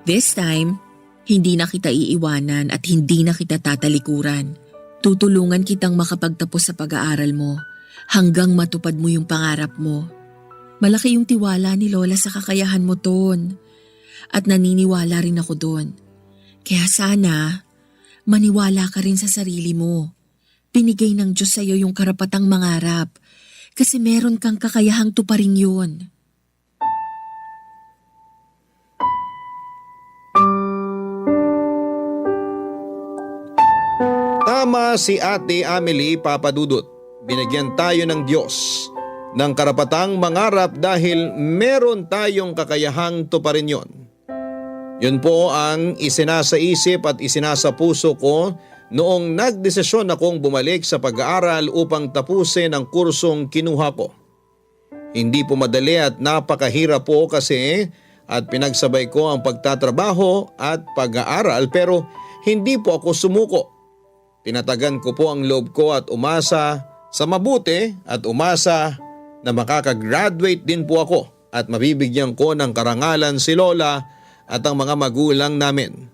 This time, hindi na kita iiwanan at hindi na kita tatalikuran. Tutulungan kitang makapagtapos sa pag-aaral mo hanggang matupad mo yung pangarap mo. Malaki yung tiwala ni Lola sa kakayahan mo, Ton. At naniniwala rin ako doon. Kaya sana, maniwala ka rin sa sarili mo. Binigay ng Diyos sa'yo yung karapatang mangarap kasi meron kang kakayahang tuparin yun. Tama si Ate Amelie, Papa Dudut. Binigyan tayo ng Diyos ng karapatang mangarap dahil meron tayong kakayahang tuparin yon. Yun po ang isinasa isip at isinasa puso ko noong nagdesisyon akong bumalik sa pag-aaral upang tapusin ang kursong kinuha ko. Hindi po madali at napakahirap po kasi at pinagsabay ko ang pagtatrabaho at pag-aaral pero hindi po ako sumuko. Tinatagan ko po ang loob ko at umasa sa mabuti at umasa na makakagraduate din po ako at mabibigyan ko ng karangalan si Lola at ang mga magulang namin.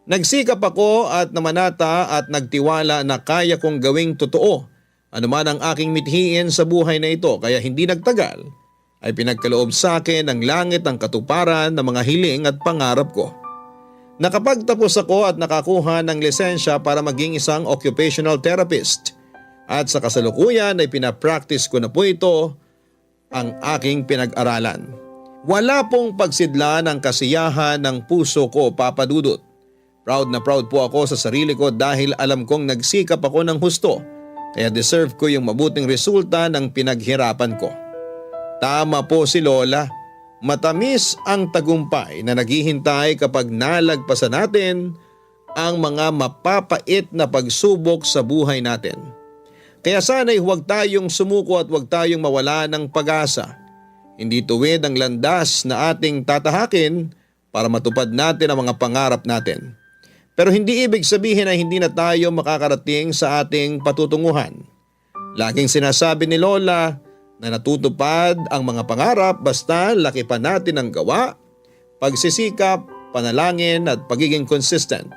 Nagsikap ako at namanata at nagtiwala na kaya kong gawing totoo anuman ang aking mithiin sa buhay na ito kaya hindi nagtagal ay pinagkaloob sa akin ng langit ang katuparan ng mga hiling at pangarap ko. Nakapagtapos ako at nakakuha ng lisensya para maging isang occupational therapist at sa kasalukuyan ay pinapractice ko na po ito ang aking pinag-aralan. Wala pong pagsidla ng kasiyahan ng puso ko, Papa Dudut. Proud na proud po ako sa sarili ko dahil alam kong nagsikap ako ng husto kaya deserve ko yung mabuting resulta ng pinaghirapan ko. Tama po si Lola, matamis ang tagumpay na naghihintay kapag nalagpasan natin ang mga mapapait na pagsubok sa buhay natin. Kaya sana'y huwag tayong sumuko at huwag tayong mawala ng pag-asa. Hindi tuwid ang landas na ating tatahakin para matupad natin ang mga pangarap natin. Pero hindi ibig sabihin na hindi na tayo makakarating sa ating patutunguhan. Laging sinasabi ni Lola na natutupad ang mga pangarap basta laki pa natin ang gawa, pagsisikap, panalangin at pagiging consistent.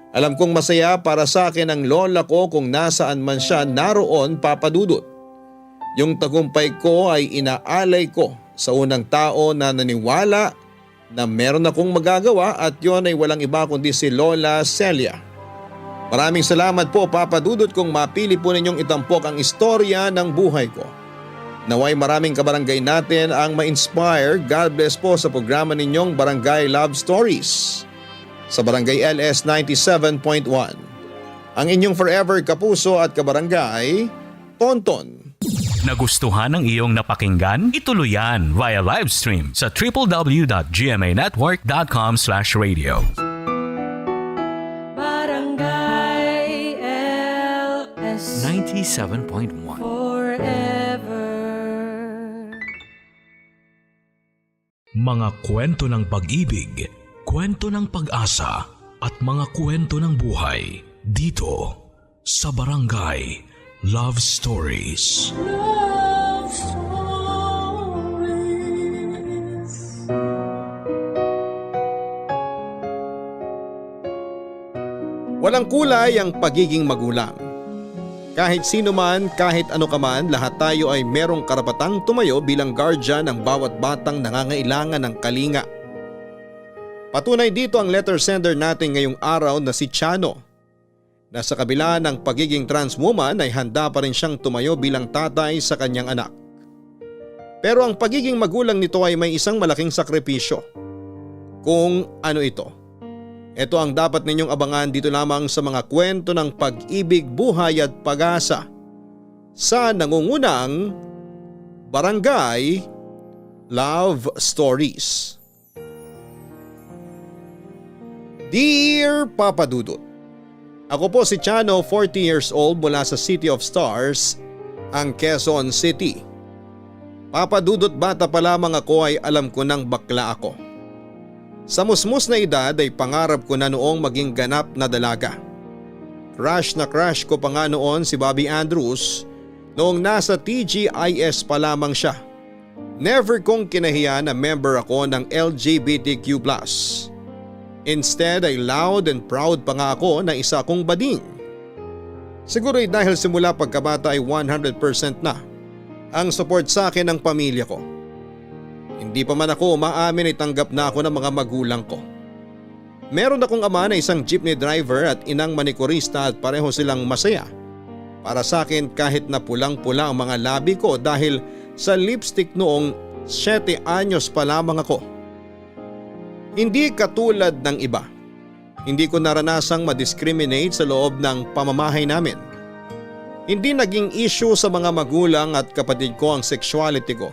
Alam kong masaya para sa akin ang lola ko kung nasaan man siya naroon, Papa Dudut. Yung tagumpay ko ay inaalay ko sa unang tao na naniwala na meron akong magagawa at yon ay walang iba kundi si Lola Celia. Maraming salamat po, Papa Dudut, kung mapili po ninyong itampok ang istorya ng buhay ko. Naway maraming kabarangay natin ang ma-inspire. God bless po sa programa ninyong Barangay Love Stories sa Barangay LS 97.1. Ang inyong forever kapuso at kabarangay, Tonton. Nagustuhan ng iyong napakinggan? Ituloy yan via live stream sa www.gmanetwork.com/radio. Barangay LS 97.1. forever. Mga kwento ng pag-ibig, kwento ng pag-asa at mga kwento ng buhay dito sa Barangay Love Stories. Love stories. Walang kulay ang pagiging magulang. Kahit sino man, kahit ano ka man, lahat tayo ay merong karapatang tumayo bilang guardian ng bawat batang nangangailangan ng kalinga. Patunay dito ang letter sender natin ngayong araw na si Chano, na sa kabila ng pagiging trans woman ay handa pa rin siyang tumayo bilang tatay sa kanyang anak. Pero ang pagiging magulang nito ay may isang malaking sakripisyo. Kung ano ito? Ito ang dapat ninyong abangan dito lamang sa mga kwento ng pag-ibig, buhay at pag-asa sa nangungunang Barangay Love Stories. Dear Papa Dudut, ako po si Chano, 40 years old mula sa City of Stars, ang Quezon City. Papa Dudut, bata pa lamang ako ay alam ko nang bakla ako. Sa musmus na edad ay pangarap ko na noong maging ganap na dalaga. Crush na crush ko pa nga noon si Bobby Andrews noong nasa TGIS pa lamang siya. Never kong kinahiya na member ako ng LGBTQ+. Instead ay loud and proud pa nga ako na isa akong bading. Siguro ay dahil simula pagkabata ay 100% na ang support sa akin ng pamilya ko. Hindi pa man ako umaamin ay tanggap na ako ng mga magulang ko. Meron akong ama na isang jeepney driver at inang manikurista at pareho silang masaya para sa akin kahit na pulang-pula ang mga labi ko dahil sa lipstick noong 7 anyos pa lamang ako. Hindi katulad ng iba. Hindi ko naranasang ma-discriminate sa loob ng pamamahay namin. Hindi naging issue sa mga magulang at kapatid ko ang sexuality ko.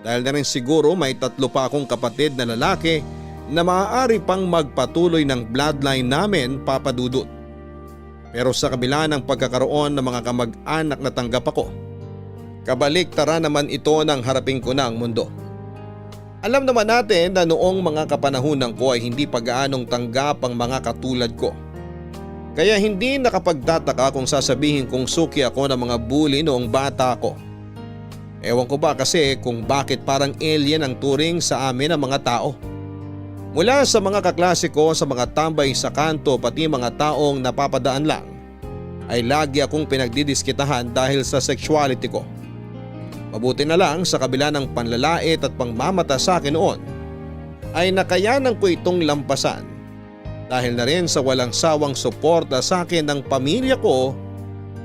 Dahil na rin siguro may 3 pa akong kapatid na lalaki na maaari pang magpatuloy ng bloodline namin, Papa Dudut. Pero sa kabila ng pagkakaroon ng mga kamag-anak na tanggap ako, kabaliktaran naman ito ng harapin ko na ang mundo. Alam naman natin na noong mga kapanahunan ko ay hindi pag-aanong tanggap ang mga katulad ko. Kaya hindi nakapagtataka kung sasabihin kong suki ako ng mga bully noong bata ako. Ewan ko ba kasi kung bakit parang alien ang turing sa amin ng mga tao. Mula sa mga kaklase ko, sa mga tambay sa kanto pati mga taong napapadaan lang, ay lagi akong pinagdidiskitahan dahil sa sexuality ko. Mabuti na lang sa kabila ng panlalait at pangmamata sa akin noon, ay nakayanan ko itong lampasan dahil na rin sa walang sawang suporta sa akin ng pamilya ko,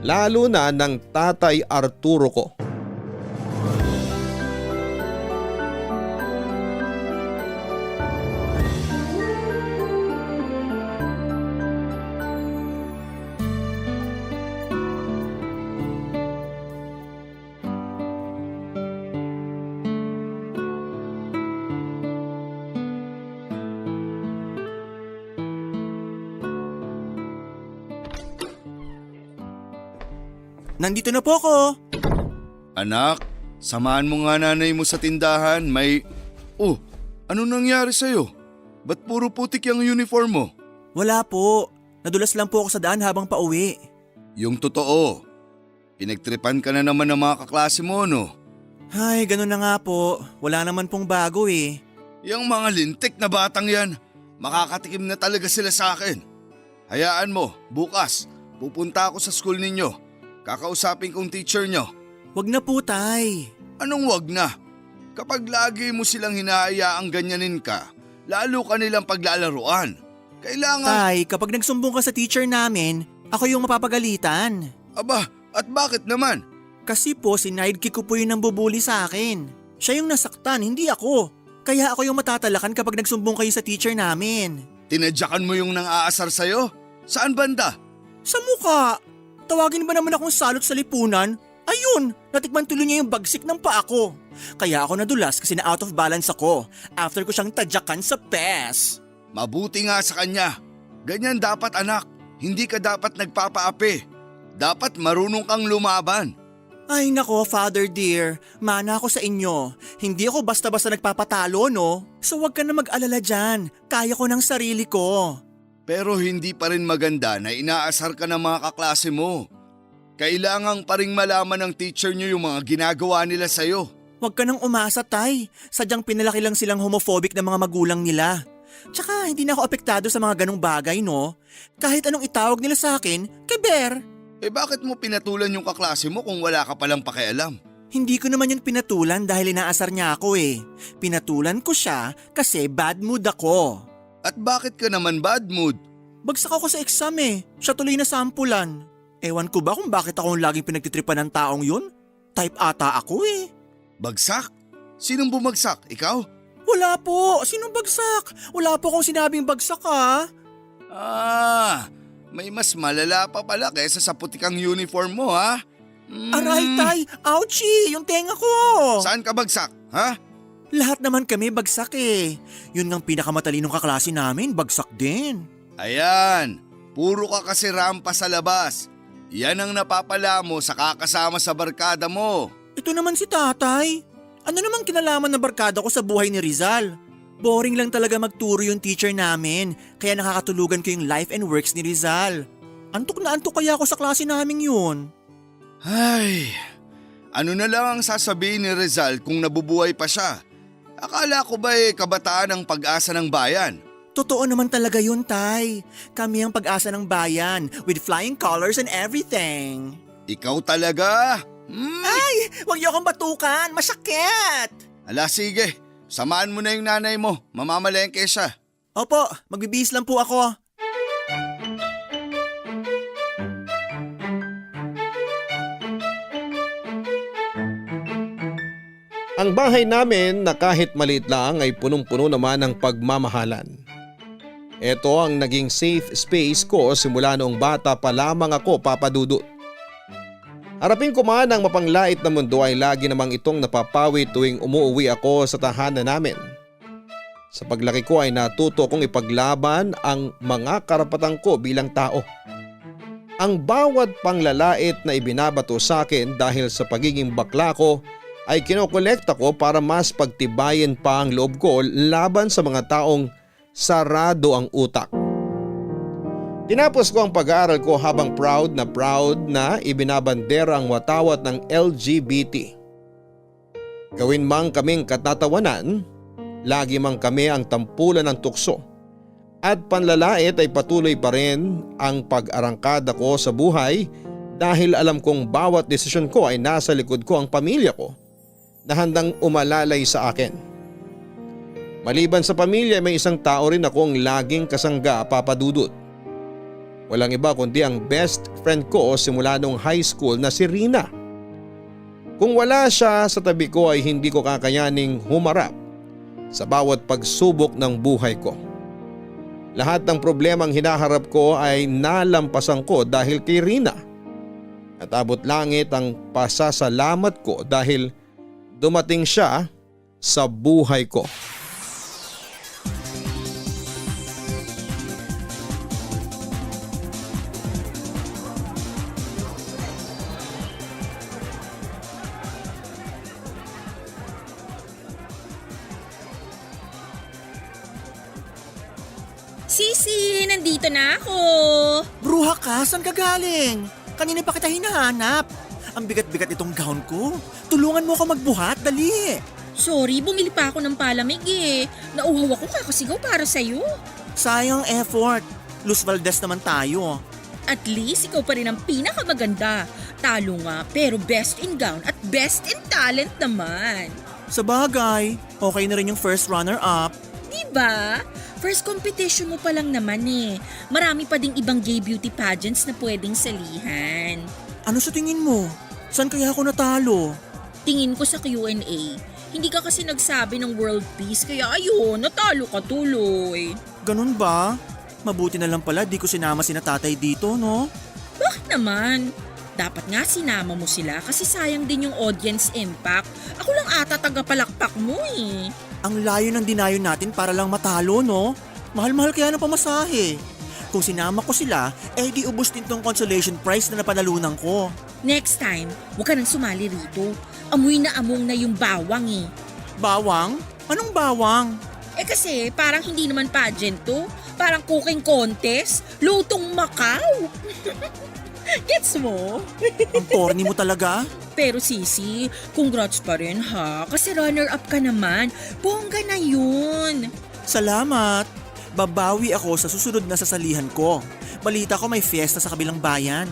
lalo na ng Tatay Arturo ko. Nandito na po ako. Anak, samahan mo nga nanay mo sa tindahan. Ano nangyari sa'yo? Ba't puro putik yung uniform mo? Wala po. Nadulas lang po ako sa daan habang pauwi. Yung totoo, pinagtripan ka na naman ng mga kaklase mo, no? Ay, ganun na nga po. Wala naman pong bago eh. Yung mga lintik na batang yan, makakatikim na talaga sila sa akin. Hayaan mo, bukas, pupunta ako sa school ninyo. Kakausapin kong teacher nyo. Wag na po, tay. Anong wag na? Kapag lagi mo silang hinahayaang ganyanin ka, lalo ka nilang paglalaruan. Kailangan… Tay, kapag nagsumbong ka sa teacher namin, ako yung mapapagalitan. Aba, at bakit naman? Kasi po si sidekick ko po yung nambubuli sa akin. Siya yung nasaktan, hindi ako. Kaya ako yung matatalakan kapag nagsumbong kayo sa teacher namin. Tinadyakan mo yung nang-aasar sa'yo? Saan banda? Sa mukha. Tawagin ba naman akong salot sa lipunan? Ayun, natikman tuloy niya yung bagsik ng paa ko. Kaya ako nadulas kasi na out of balance ako after ko siyang tadyakan sa pes. Mabuti nga sa kanya. Ganyan dapat anak. Hindi ka dapat nagpapaapi. Dapat marunong kang lumaban. Ay nako, Father dear, mana ako sa inyo. Hindi ako basta-basta nagpapatalo, no? So wag ka na mag-alala dyan. Kaya ko ng sarili ko. Pero hindi pa rin maganda na inaasar ka ng mga kaklase mo. Kailangang pa ring malaman ng teacher nyo yung mga ginagawa nila sa'yo. Huwag ka nang umasa, tay. Sadyang pinalaki lang silang homophobic na mga magulang nila. Tsaka hindi na ako apektado sa mga ganong bagay, no? Kahit anong itawag nila sa akin, keber. Bakit mo pinatulan yung kaklase mo kung wala ka palang pakialam? Hindi ko naman yun pinatulan dahil inaasar niya ako eh. Pinatulan ko siya kasi bad mood ako. At bakit ka naman bad mood? Bagsak ako sa exam eh. Siya tuloy na sampulan. Ewan ko ba kung bakit ako ang laging pinagtitripan ng taong yun? Type ata ako eh. Bagsak? Sinong bumagsak? Ikaw? Wala po. Sinong bagsak? Wala po akong sinabing bagsak ha. May mas malala pa pala kaysa sa putikang uniform mo ha? Aray tay, ouchie, yung tenga ko. Saan ka bagsak, ha? Lahat naman kami bagsak eh. Yun ngang pinakamatalinong kaklase namin, bagsak din. Ayan, puro ka kasi rampa sa labas. Yan ang napapala mo sa kakasama sa barkada mo. Ito naman si tatay. Ano namang kinalaman ng barkada ko sa buhay ni Rizal? Boring lang talaga magturo yung teacher namin, kaya nakakatulugan ko yung life and works ni Rizal. Antok na antok kaya ako sa klase naming yun. Ay, ano na lang ang sasabihin ni Rizal kung nabubuhay pa siya? Akala ko ba kabataan ang pag-asa ng bayan? Totoo naman talaga yun, tay. Kami ang pag-asa ng bayan, with flying colors and everything. Ikaw talaga? Ay, wag niyo akong batukan, masakit! Ala sige, samahan mo na yung nanay mo, mamamalengke siya. Opo, magbibihis lang po ako. Ang bahay namin na kahit maliit lang ay punong-puno naman ng pagmamahalan. Ito ang naging safe space ko simula noong bata pa lamang ako, Papa Dudut. Harapin ko man ang mapanglait na mundo ay lagi namang itong napapawi tuwing umuwi ako sa tahanan namin. Sa paglaki ko ay natuto kong ipaglaban ang mga karapatan ko bilang tao. Ang bawat panglalait na ibinabato sa akin dahil sa pagiging bakla ko ay kinokolekta ko para mas pagtibayin pa ang loob ko laban sa mga taong sarado ang utak. Tinapos ko ang pag-aaral ko habang proud na ibinabandera ang watawat ng LGBT. Gawin mang kaming katatawanan, lagi mang kami ang tampulan ng tukso. At panlalait ay patuloy pa rin ang pag-arangkada ko sa buhay dahil alam kong bawat desisyon ko ay nasa likod ko ang pamilya ko na handang umalalay sa akin. Maliban sa pamilya, may isang tao rin akong laging kasangga, Papa Dudut. Walang iba kundi ang best friend ko simula nung high school na si Rina. Kung wala siya sa tabi ko ay hindi ko kakayaning humarap sa bawat pagsubok ng buhay ko. Lahat ng problemang hinaharap ko ay nalampasan ko dahil kay Rina. At abot langit ang pasasalamat ko dahil dumating siya sa buhay ko. Sisi, nandito na ako. Bruha ka, saan ka galing? Kanina pa kita hinahanap. Ang bigat-bigat itong gown ko. Tulungan mo ako magbuhat, dali. Sorry, bumili pa ako ng palamig eh. Nauhaw ako kakasigaw para sa'yo. Sayang effort. Luz Valdez naman tayo. At least ikaw pa rin ang pinakamaganda. Talo nga, pero best in gown at best in talent naman. Sa bagay, okay na rin yung first runner-up. Diba? First competition mo pa lang naman eh. Marami pa ding ibang gay beauty pageants na pwedeng salihan. Ano sa tingin mo? Saan kaya ako natalo? Tingin ko sa Q&A. Hindi ka kasi nagsabi ng world peace kaya ayun, natalo ka tuloy. Ganun ba? Mabuti na lang pala di ko sinama sina tatay dito, no? Bakit naman? Dapat nga sinama mo sila kasi sayang din yung audience impact. Ako lang ata tagapalakpak mo eh. Ang layo ng dinayo natin para lang matalo, no? Mahal-mahal kaya ng pamasahe. Kung sinama ko sila, di ubos din tong consolation prize na napanalunan ko. Next time, huwag ka nang sumali rito. Amoy na among na yung bawang eh. Bawang? Anong bawang? Kasi parang hindi naman pageant to. Parang cooking contest. Lutong Macau. Gets mo? Ang corny mo talaga? Pero Sisi, congrats pa rin ha. Kasi runner-up ka naman. Bongga na yun. Salamat. Babawi ako sa susunod na sasalihan ko. Balita ko may fiesta sa kabilang bayan.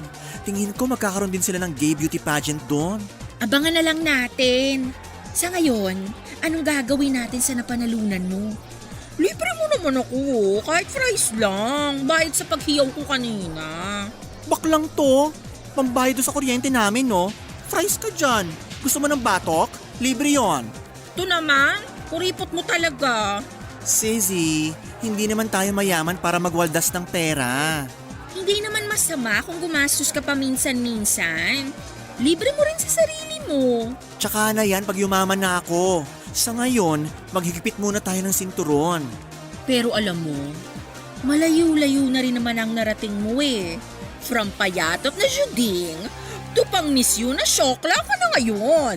Tingin ko magkakaroon din sila ng gay beauty pageant doon. Abangan na lang natin. Sa ngayon, anong gagawin natin sa napanalunan mo? Libre mo naman ako, kahit fries lang. Bayad sa paghiyaw ko kanina. Baklang to. Pambayad doon sa kuryente namin, no? Fries ka dyan. Gusto mo ng batok? Libre yon. Ito naman, kuripot mo talaga. Sissy, hindi naman tayo mayaman para magwaldas ng pera. Hindi naman masama kung gumastos ka pa minsan-minsan. Libre mo rin sa sarili mo. Tsaka na yan pag yumaman na ako. Sa ngayon, maghigpit muna tayo ng sinturon. Pero alam mo, malayo-layo na rin naman ang narating mo eh. From payatot na juding, to pang misyo na syokla ka na ngayon.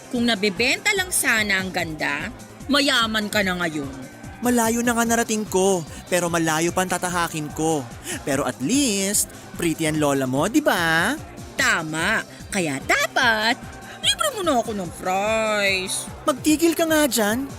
Kung nabebenta lang sana ang ganda, mayaman ka na ngayon. Malayo na nga narating ko, pero malayo pa ang tatahakin ko. Pero at least, pretty ang lola mo, di ba? Tama, kaya dapat, libre mo na ako ng fries. Magtigil ka nga dyan.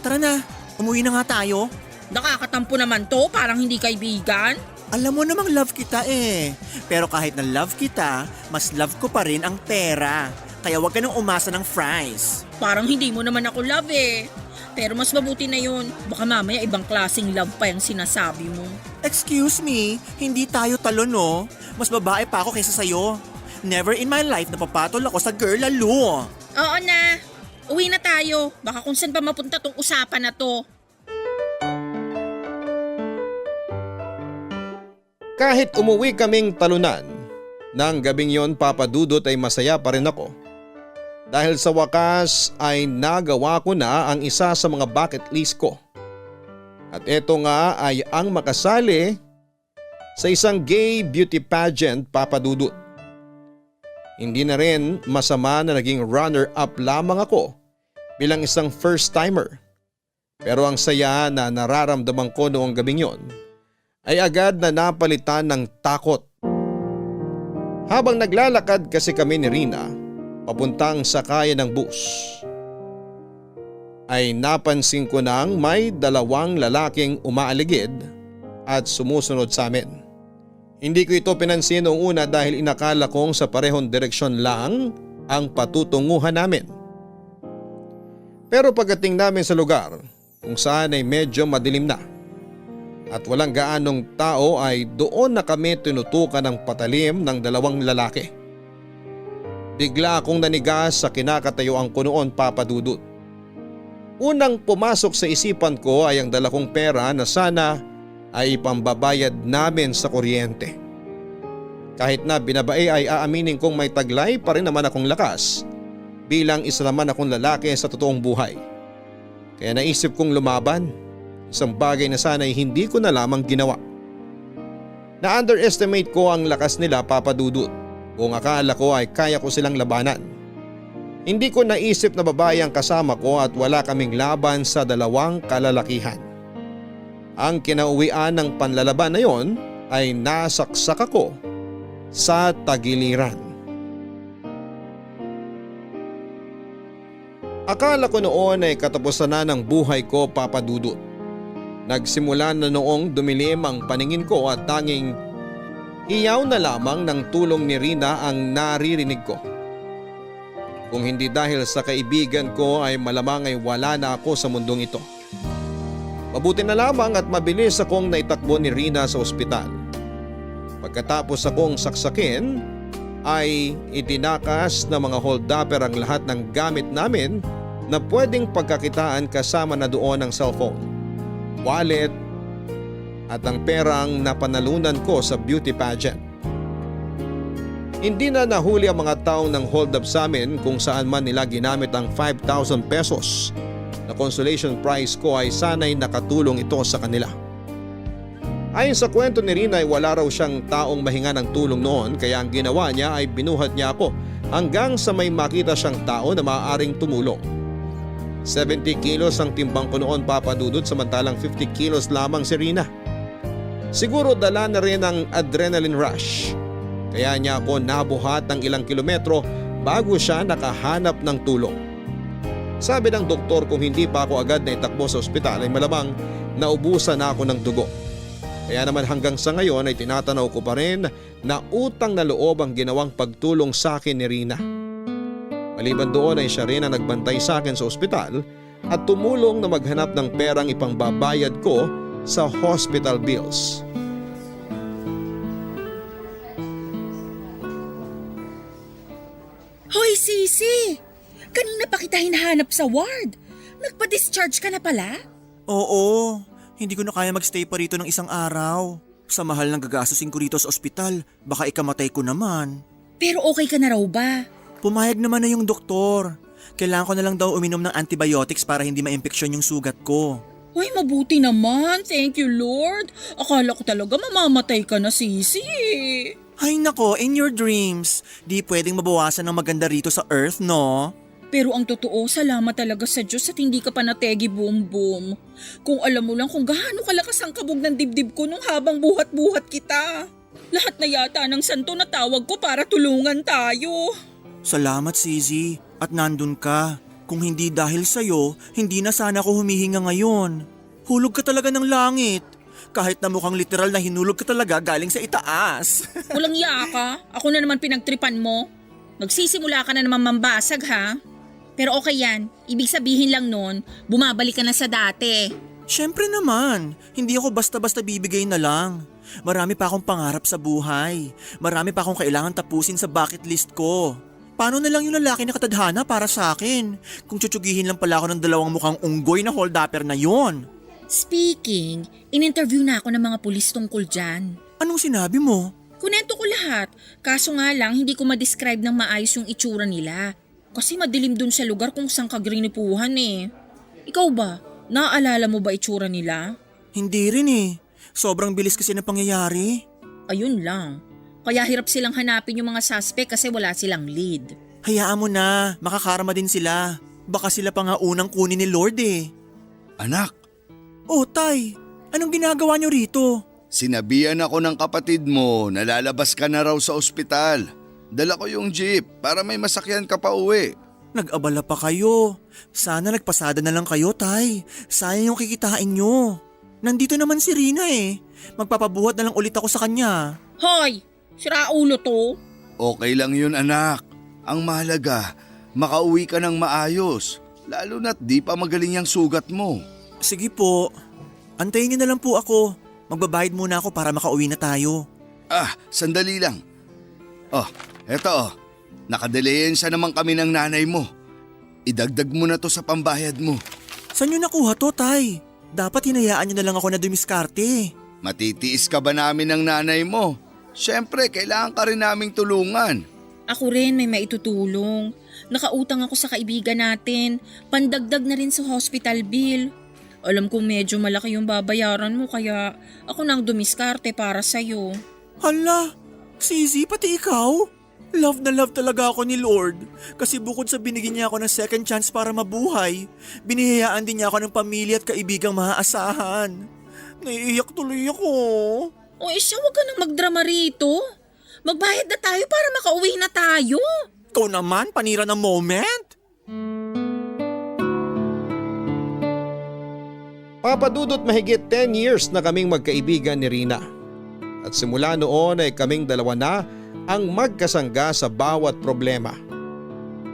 Tara na, umuwi na nga tayo. Nakakatampo naman to, parang hindi kaibigan. Alam mo namang love kita eh. Pero kahit na love kita, mas love ko pa rin ang pera. Kaya wag ka nang umasa ng fries. Parang hindi mo naman ako love eh. Pero mas mabuti na yun. Baka mamaya ibang klaseng love pa yung sinasabi mo. Excuse me, hindi tayo talo no? Mas babae pa ako kaysa sa'yo. Never in my life napapatol ako sa girl lalo. Oo na. Uwi na tayo. Baka kung saan pa mapunta tong usapan na to. Kahit umuwi kaming talunan, nang gabing yon Papa Dudut ay masaya pa rin ako. Dahil sa wakas ay nagawa ko na ang isa sa mga bucket list ko. At ito nga ay ang makasali sa isang gay beauty pageant, Papa Dudut. Hindi na rin masama na naging runner-up lamang ako bilang isang first-timer. Pero ang saya na nararamdaman ko noong gabing yon ay agad na napalitan ng takot. Habang naglalakad kasi kami ni Rina papuntang sakayan ng bus, ay napansin ko nang may dalawang lalaking umaaligid at sumusunod sa amin. Hindi ko ito pinansin noong una dahil inakala kong sa parehong direksyon lang ang patutunguhan namin. Pero pagdating namin sa lugar kung saan ay medyo madilim na at walang gaanong tao ay doon na kami tinutukan ng patalim ng dalawang lalaki. Bigla akong nanigas sa kinakatayuan ko noon, Papa Dudut. Unang pumasok sa isipan ko ay ang dala kong pera na sana ay ipambabayad namin sa kuryente. Kahit na binabae ay aaminin kong may taglay pa rin naman akong lakas bilang isa naman akong lalaki sa totoong buhay. Kaya naisip kong lumaban. Isang bagay na sana ay hindi ko na lamang ginawa. Na-underestimate ko ang lakas nila, Papa Dudut. Kung akala ko ay kaya ko silang labanan. Hindi ko naisip na babae ang kasama ko at wala kaming laban sa dalawang kalalakihan. Ang kinauwian ng panlalaban na yon ay nasaksak ako sa tagiliran. Akala ko noon ay katapusan na ng buhay ko, Papa Dudut. Nagsimula na noong dumilim ang paningin ko at tanging hiyaw na lamang ng tulong ni Rina ang naririnig ko. Kung hindi dahil sa kaibigan ko ay malamang ay wala na ako sa mundong ito. Mabuti na lamang at mabilis akong naitakbo ni Rina sa ospital. Pagkatapos akong saksakin ay itinakas ng mga hold-upper ang lahat ng gamit namin na pwedeng pagkakitaan kasama na doon ang cellphone, wallet at ang perang napanalunan ko sa beauty pageant. Hindi na nahuli ang mga taong nang hold up sa amin kung saan man nila ginamit ang 5,000 pesos na consolation prize ko ay sana'y nakatulong ito sa kanila. Ayon sa kwento ni Rina ay wala raw siyang taong mahinga ng tulong noon kaya ang ginawa niya ay binuhat niya ako hanggang sa may makita siyang tao na maaaring tumulong. 70 kilos ang timbang ko noon, Papa Dudut, samantalang 50 kilos lamang si Rina. Siguro dala na rin ang adrenaline rush. Kaya niya ako nabuhat ng ilang kilometro bago siya nakahanap ng tulong. Sabi ng doktor kung hindi pa ako agad na itakbo sa ospital ay malamang naubusan na ako ng dugo. Kaya naman hanggang sa ngayon ay tinatanaw ko pa rin na utang na loob ang ginawang pagtulong sa akin ni Rina. Maliban doon ay siya rin ang nagbantay sa akin sa ospital at tumulong na maghanap ng perang ipangbabayad ko sa hospital bills. Hoy, Sisi! Kanina pa kita hinahanap sa ward. Nagpa-discharge ka na pala? Oo, hindi ko na kaya magstay pa rito ng isang araw. Sa mahal ng gagastusin ko rito sa ospital, baka ikamatay ko naman. Pero okay ka na raw ba? Pumayag naman na yung doktor. Kailangan ko na lang daw uminom ng antibiotics para hindi ma-impeksyon yung sugat ko. Hoy, mabuti naman. Thank you, Lord. Akala ko talaga mamamatay ka na, Sisi. Ay nako, in your dreams. Di pwedeng mabawasan ng maganda rito sa earth, no? Pero ang totoo, salamat talaga sa Diyos at hindi ka pa nategi boom-boom. Kung alam mo lang kung gaano kalakas ang kabog ng dibdib ko nung habang buhat-buhat kita. Lahat na yata ng santo na tawag ko para tulungan tayo. Salamat, Sizi. At nandun ka. Kung hindi dahil sa'yo, hindi na sana ako humihinga ngayon. Hulog ka talaga ng langit. Kahit na mukhang literal na hinulog ka talaga galing sa itaas. Walang iya ka. Ako na naman pinagtripan mo. Magsisimula ka na naman mambasag ha. Pero okay yan. Ibig sabihin lang nun, bumabalik ka na sa dati. Siyempre naman, hindi ako basta-basta bibigay na lang. Marami pa akong pangarap sa buhay. Marami pa akong kailangan tapusin sa bucket list ko. Paano na lang yung lalaki na katadhana para sa akin? Kung tsutsugihin lang pala ako ng dalawang mukhang unggoy na hold-upper na yon. Speaking, in-interview na ako ng mga pulis tungkol dyan. Anong sinabi mo? Kunento ko lahat. Kaso nga lang, hindi ko ma-describe ng maayos yung itsura nila. Kasi madilim dun sa lugar kung saan kagrinipuhan eh. Ikaw ba? Naaalala mo ba itsura nila? Hindi rin eh. Sobrang bilis kasi ng pangyayari. Ayun lang. Kaya hirap silang hanapin yung mga suspect kasi wala silang lead. Hayaan mo na, makakarma din sila. Baka sila pa nga unang kunin ni Lord eh. Anak, Oh, Tay, anong ginagawa niyo rito? sinabihan ako ng kapatid mo na lalabas ka na raw sa ospital. Dala ko yung jeep para may masakyan ka pa uwi. Nag-abala pa kayo. Sana nagpasada na lang kayo, Tay. Sayang yung kikitain nyo. Nandito naman si Rina eh. Magpapabuhat na lang ulit ako sa kanya. Hoy! Siraulo to. Okay lang yun anak. Ang mahalaga, makauwi ka ng maayos. Lalo na't di pa magaling yung sugat mo. Sige po. Antayin niyo na lang po ako. Magbabayad muna ako para makauwi na tayo. Sandali lang. Oh, eto oh. Nakadalensya naman kami ng nanay mo. Idagdag mo na to sa pambayad mo. Saan niyo nakuha to, Tay? Dapat hinayaan niyo na lang ako na dumiskarte. Matitiis ka ba namin ng nanay mo? Siyempre, kailangan ka rin naming tulungan. Ako rin may maitutulong. Nakautang ako sa kaibigan natin. Pandagdag na rin sa hospital bill. Alam kong medyo malaki yung babayaran mo kaya ako nang dumiskarte para sa'yo. Hala, Sizi, pati ikaw? Love na love talaga ako ni Lord. Kasi bukod sa binigyan niya ako ng second chance para mabuhay, binihayaan din niya ako ng pamilya at kaibigang maaasahan. Naiiyak tuloy ako. O siya, wag ka nang magdrama rito. Magbayad na tayo para makauwi na tayo. Ikaw naman, panira ng moment. Papadudot mahigit 10 years na kaming magkaibigan ni Rina. At simula noon ay kaming dalawa na ang magkasangga sa bawat problema.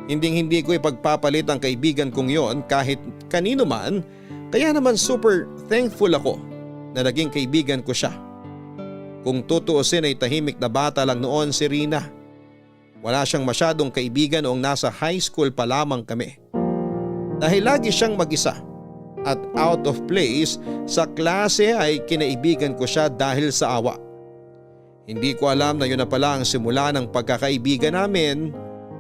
Hinding-hindi ko ipagpapalit ang kaibigan kong yon kahit kanino man, kaya naman super thankful ako na naging kaibigan ko siya. Kung tutuusin ay tahimik na bata lang noon si Rina. Wala siyang masyadong kaibigan noong nasa high school pa lamang kami. Dahil lagi siyang mag-isa at out of place sa klase ay kinaibigan ko siya dahil sa awa. Hindi ko alam na yun na pala ang simula ng pagkakaibigan namin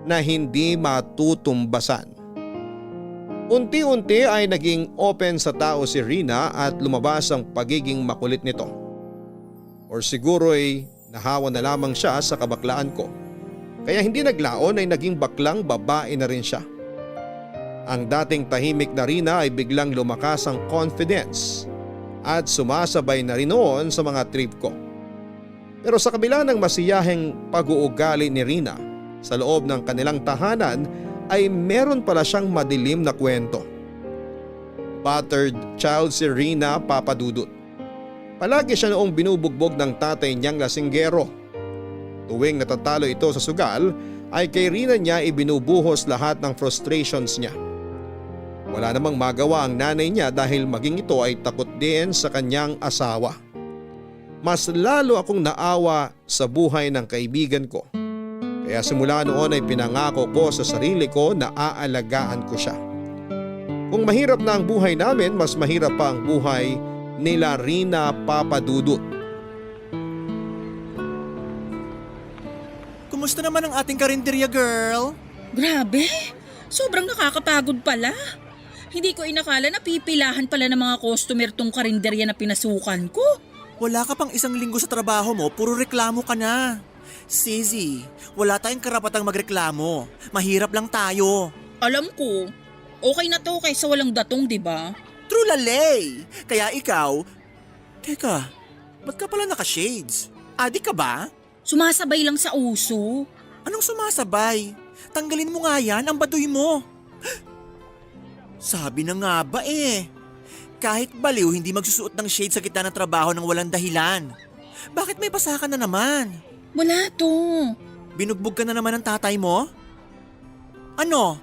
na hindi matutumbasan. Unti-unti ay naging open sa tao si Rina at lumabas ang pagiging makulit nito. Or siguro ay nahawa na lamang siya sa kabaklaan ko. Kaya hindi naglaon ay naging baklang babae na rin siya. Ang dating tahimik na Rina ay biglang lumakas ang confidence at sumasabay na rin noon sa mga trip ko. Pero sa kabila ng masiyahing pag-uugali ni Rina sa loob ng kanilang tahanan ay meron pala siyang madilim na kwento. Battered child si Rina, Papa Dudut. Palagi siya noong binubugbog ng tatay niyang lasinggero. Tuwing natatalo ito sa sugal ay kay Rina niya ibinubuhos lahat ng frustrations niya. Wala namang magawa ang nanay niya dahil maging ito ay takot din sa kanyang asawa. Mas lalo akong naawa sa buhay ng kaibigan ko. Kaya simula noon ay pinangako ko sa sarili ko na aalagaan ko siya. Kung mahirap na ang buhay namin, mas mahirap pa ang buhay nila Rina Papadudut. Kumusta naman ang ating karinderya, girl? Grabe, sobrang nakakapagod pala. Hindi ko inakala na pipilahan pala ng mga customer tong karinderya na pinasukan ko. Wala ka pang isang linggo sa trabaho mo, puro reklamo ka na. Sisi, wala tayong karapatang magreklamo. Mahirap lang tayo. Alam ko, okay na to kaysa walang datong, di ba? True lalay. Kaya ikaw… Teka, ba't ka pala naka-shades? Adik ka ba? Sumasabay lang sa uso. Anong sumasabay? Tanggalin mo nga yan, ang baduy mo. Sabi na nga ba eh. Kahit baliw, hindi magsusuot ng shade sa gitna ng trabaho ng walang dahilan. Bakit may pasakan na naman? Wala to. Binugbog ka na naman ng tatay mo? Ano?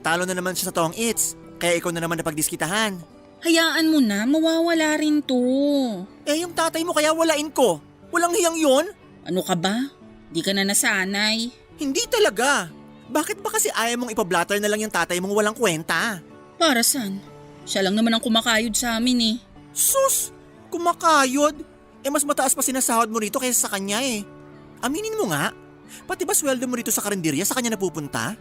Talo na naman siya sa tong its, kaya ikaw na naman napagdiskitahan. Hayaan mo na, mawawala rin to. Eh yung tatay mo kaya walain ko. Walang hiyang yon? Ano ka ba? Di ka na nasanay. Hindi talaga. Bakit ba kasi ayaw mong ipablatter na lang yung tatay mong walang kwenta? Para saan? Siya lang naman ang kumakayod sa amin eh. Sus! Kumakayod? Eh mas mataas pa sinasahod mo rito kaysa sa kanya eh. Aminin mo nga, pati ba sweldo mo rito sa karinderya sa kanya napupunta?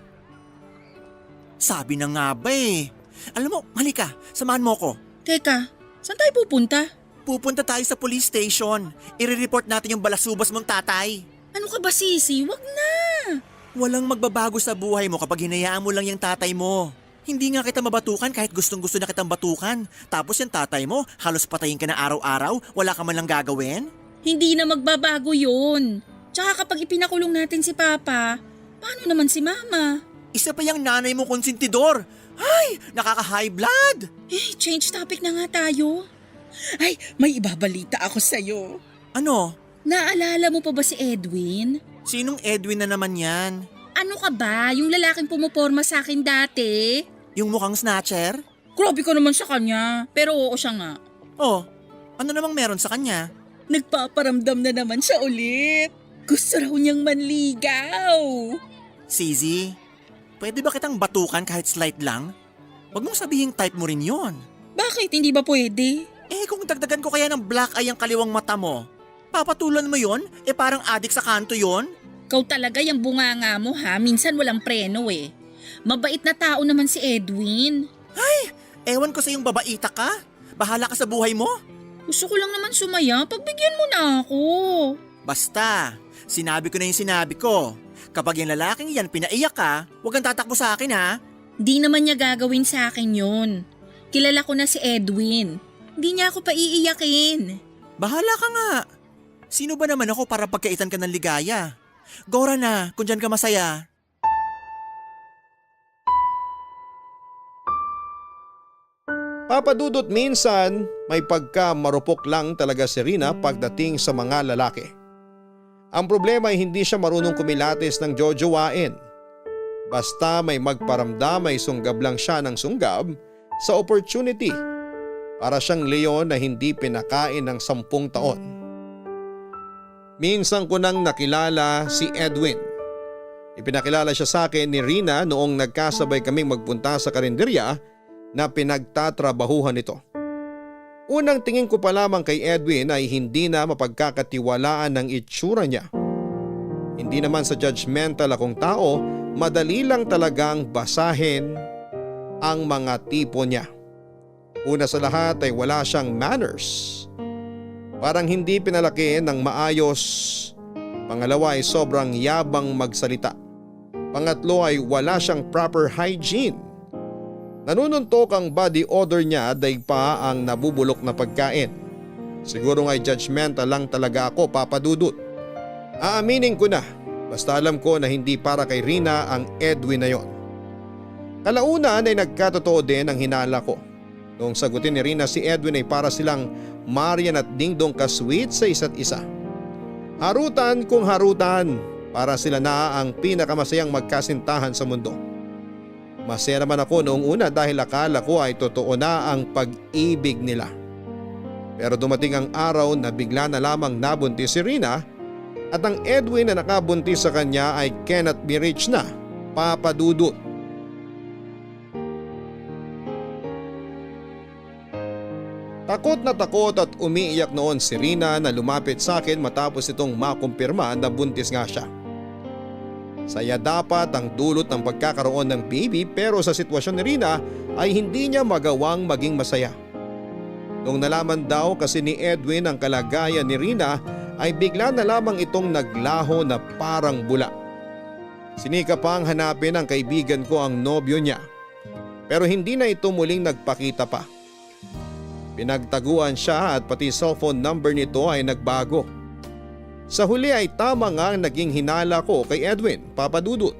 Sabi na nga ba eh. Alam mo, halika, samahan mo ko. Teka, saan tayo pupunta? Pupunta tayo sa police station. I-report natin yung balasubas mong tatay. Ano ka ba, Sisi? Wag na! Walang magbabago sa buhay mo kapag hinayaan mo lang yung tatay mo. Hindi nga kita mabatukan kahit gustong-gusto na kitang batukan. Tapos yung tatay mo, halos patayin ka na araw-araw, wala ka man lang gagawin? Hindi na magbabago yun. Tsaka kapag ipinakulong natin si Papa, paano naman si Mama? Isa pa yung nanay mo konsentidor. Ay, nakaka-high blood. Eh, change topic na nga tayo. Ay, may ibabalita ako sa'yo. Ano? Naalala mo pa ba si Edwin? Sinong Edwin na naman yan? Ano ka ba? Yung lalaking pumuporma sa akin dati? Yung mukhang snatcher? Grabe ka naman sa kanya, pero oo siya nga. Oh, ano namang meron sa kanya? Nagpaparamdam na naman siya ulit. Gusto raw niyang manligaw. Sizi, pwede ba kitang batukan kahit slight lang? Huwag mong sabihing type mo rin yon. Bakit hindi ba pwede? Eh kung dagdagan ko kaya ng black eye ang kaliwang mata mo, papatulan mo yon? Eh parang adik sa kanto yon? Ikaw talaga yung bunganga mo ha, minsan walang preno eh. Mabait na tao naman si Edwin. Ay, ewan ko sa yung babaita ka. Bahala ka sa buhay mo. Gusto ko lang naman sumaya, pagbigyan mo na ako. Basta, sinabi ko na yung sinabi ko. Kapag yung lalaking yan pinaiyak ka, huwag kang tatakbo sa akin ha. Di naman niya gagawin sa akin yun. Kilala ko na si Edwin. Hindi niya ako paiiyakin. Bahala ka nga. Sino ba naman ako para pagkaitan ka ng ligaya? Gora na, kung dyan ka masaya. Papadudot, minsan may pagka marupok lang talaga si Rina pagdating sa mga lalaki. Ang problema ay hindi siya marunong kumilatis ng jojowain. Basta may magparamdam ay sunggab lang siya ng sunggab sa opportunity. Para siyang leon na hindi pinakain ng 10 taon. Minsan ko nang nakilala si Edwin. Ipinakilala siya sa akin ni Rina noong nagkasabay kaming magpunta sa karinderya na pinagtatrabahuhan nito. Unang tingin ko pa lamang kay Edwin ay hindi na mapagkakatiwalaan ng itsura niya. Hindi naman sa judgmental akong tao, madali lang talagang basahin ang mga tipo niya. Una sa lahat ay wala siyang manners. Parang hindi pinalaki ng maayos. Pangalawa ay sobrang yabang magsalita. Pangatlo ay wala siyang proper hygiene. Nanununtok ang body odor niya daig pa ang nabubulok na pagkain. Siguro nga'y judgmental lang talaga ako, Papadudut. Aaminin ko na, basta alam ko na hindi para kay Rina ang Edwin na yon. Kalaunan ay nagkatotoo din ang hinala ko. Noong sagutin ni Rina si Edwin ay para silang Marian at Dingdong ka-sweet sa isa't isa. Harutan kung harutan, para sila na ang pinakamasayang magkasintahan sa mundo. Masaya naman ako noong una dahil akala ko ay totoo na ang pag-ibig nila. Pero dumating ang araw na bigla na lamang nabuntis si Rina at ang Edwin na nakabuntis sa kanya ay cannot be reached na, Papa Dudut. Takot na takot at umiiyak noon si Rina na lumapit sa akin matapos itong makumpirma na buntis nga siya. Saya dapat ang dulot ng pagkakaroon ng baby pero sa sitwasyon ni Rina ay hindi niya magawang maging masaya. Nung nalaman daw kasi ni Edwin ang kalagayan ni Rina ay bigla na lamang itong naglaho na parang bula. Sinika pang hanapin ng kaibigan ko ang nobyo niya pero hindi na ito muling nagpakita pa. Pinagtaguan siya at pati cellphone number nito ay nagbago. Sa huli ay tama nga ang naging hinala ko kay Edwin, Papa Dudut.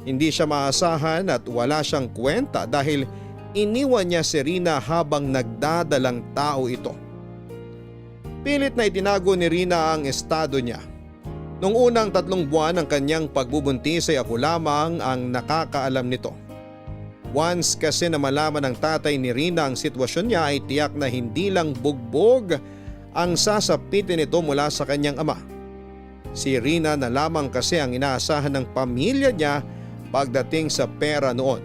Hindi siya maasahan at wala siyang kwenta dahil iniwan niya si Rina habang nagdadalang tao ito. Pilit na itinago ni Rina ang estado niya. Nung unang 3 buwan ng kanyang pagbubuntis ay ako lamang ang nakakaalam nito. Once kasi na malaman ng tatay ni Rina ang sitwasyon niya ay tiyak na hindi lang bugbog ang sasapitin nito mula sa kanyang ama. Si Rina na lamang kasi ang inaasahan ng pamilya niya pagdating sa pera noon.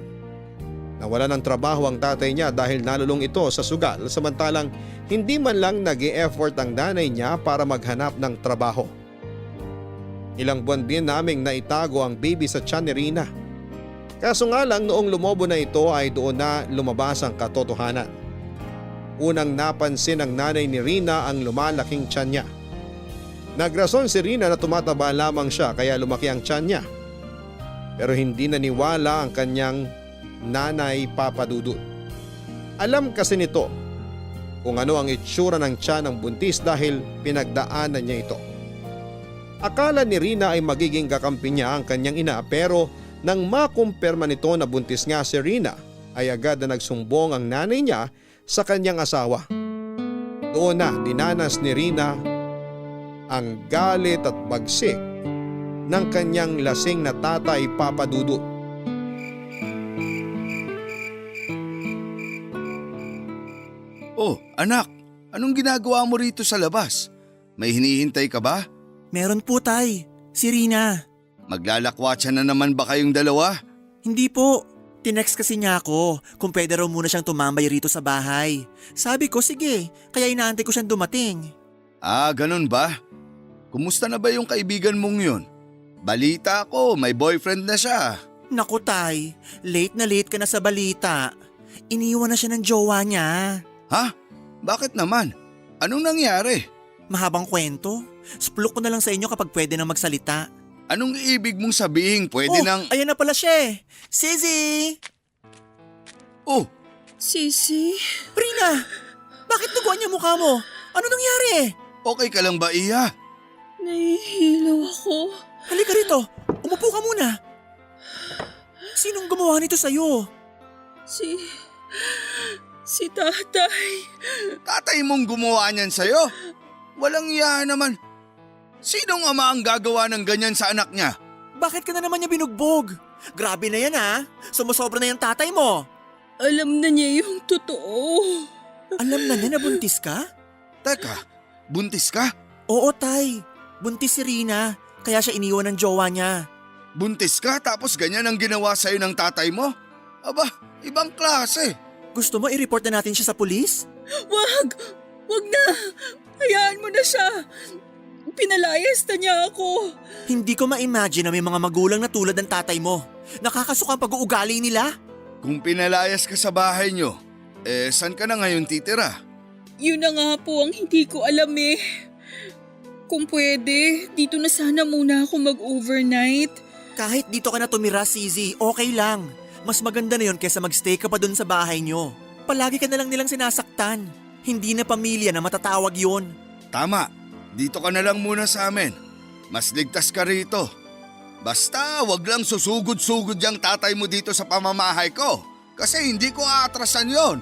Nawala ng trabaho ang tatay niya dahil nalulong ito sa sugal samantalang hindi man lang nag-e-effort ang nanay niya para maghanap ng trabaho. Ilang buwan din naming naitago ang baby sa tiyan ni Rina. Kaso nga lang noong lumobo na ito ay doon na lumabas ang katotohanan. Unang napansin ng nanay ni Rina ang lumalaking tiyan niya. Nagrason si Rina na tumataba lamang siya kaya lumaki ang tiyan niya. Pero hindi naniwala ang kanyang nanay, Papa Dudut. Alam kasi nito kung ano ang itsura ng tiyan ng buntis dahil pinagdaanan niya ito. Akala ni Rina ay magiging kakampi niya ang kanyang ina pero nang makumpirma nito na buntis nga si Rina ay agad na nagsumbong ang nanay niya sa kanyang asawa. Doon na dinanas ni Rina ang galit at bagsik ng kanyang lasing na tatay, Papa Dudut. Oh, anak, anong ginagawa mo rito sa labas? May hinihintay ka ba? Meron po, tay. Si Rina. Maglalakwatsa na naman ba kayong dalawa? Hindi po. Tinext kasi niya ako kung pwede raw muna siyang tumambay rito sa bahay. Sabi ko sige, kaya inaantay ko siyang dumating. Ah, ganun ba? Kumusta na ba yung kaibigan mong yun? Balita ko, may boyfriend na siya. Naku tay, late na late ka na sa balita. Iniwan na siya ng jowa niya. Ha? Bakit naman? Anong nangyari? Mahabang kwento. Splok ko na lang sa inyo kapag pwede nang magsalita. Anong ibig mong sabihin pwede nang… Ayan na pala siya eh. Sisi! Oh, Sisi? Rina! Bakit duguan niya mukha mo? Ano nangyari? okay ka lang ba, Iya? Nahihilaw ako. Halika rito. Umupo ka muna. Sinong gumawa nito sa'yo? Si tatay. Tatay mong gumawa niyan sa'yo? Walang iya naman. Sinong ama ang gagawa ng ganyan sa anak niya? Bakit ka na naman niya binugbog? Grabe na yan ha. Sumusobra na yung tatay mo. Alam na niya yung totoo. Alam na niya na buntis ka? Teka, buntis ka? Oo tay. Buntis si Rina. Kaya siya iniwan ng jowa niya. Buntis ka tapos ganyan ang ginawa sa'yo ng tatay mo? Aba, ibang klase. Gusto mo i-report na natin siya sa pulis? Wag na. Hayaan mo na siya. Pinalayas na niya ako. Hindi ko ma-imagine na may mga magulang na tulad ng tatay mo. Nakakasukang pag-uugali nila. Kung pinalayas ka sa bahay nyo, saan ka na ngayon titira? Yun na nga po ang hindi ko alam eh. Kung pwede, dito na sana muna ako mag-overnight. Kahit dito ka na tumira, Sizi, okay lang. Mas maganda na yun kaysa magstay ka pa dun sa bahay nyo. Palagi ka na lang nilang sinasaktan. Hindi na pamilya na matatawag yun. Tama, dito ka na lang muna sa amin. Mas ligtas ka rito. Basta wag lang susugod-sugod yung tatay mo dito sa pamamahay ko. Kasi hindi ko aatrasan yon.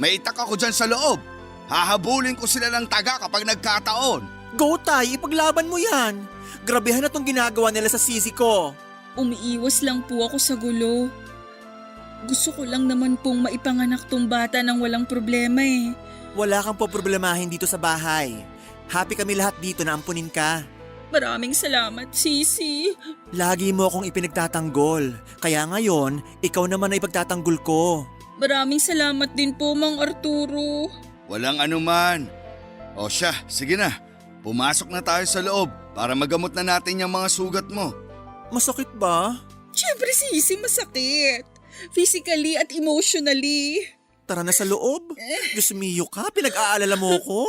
May itak ako dyan sa loob. Hahabulin ko sila ng taga kapag nagkataon. Go Tay, ipaglaban mo yan. Grabehan na tong ginagawa nila sa sisi ko. Umiiwas lang po ako sa gulo. Gusto ko lang naman pong maipanganak tong bata nang walang problema eh. Wala kang poproblemahin dito sa bahay. Happy kami lahat dito na ampunin ka. Maraming salamat, Sisi. Lagi mo akong ipinagtatanggol. Kaya ngayon, ikaw naman na ipagtatanggol ko. Maraming salamat din po, Mang Arturo. Walang anuman. O siya, sige na. Pumasok na tayo sa loob para magamot na natin yung mga sugat mo. Masakit ba? Siyempre, Sisi, masakit. Physically at emotionally. Tara na sa loob. Diyos mio ka, pinag-aalala mo ko.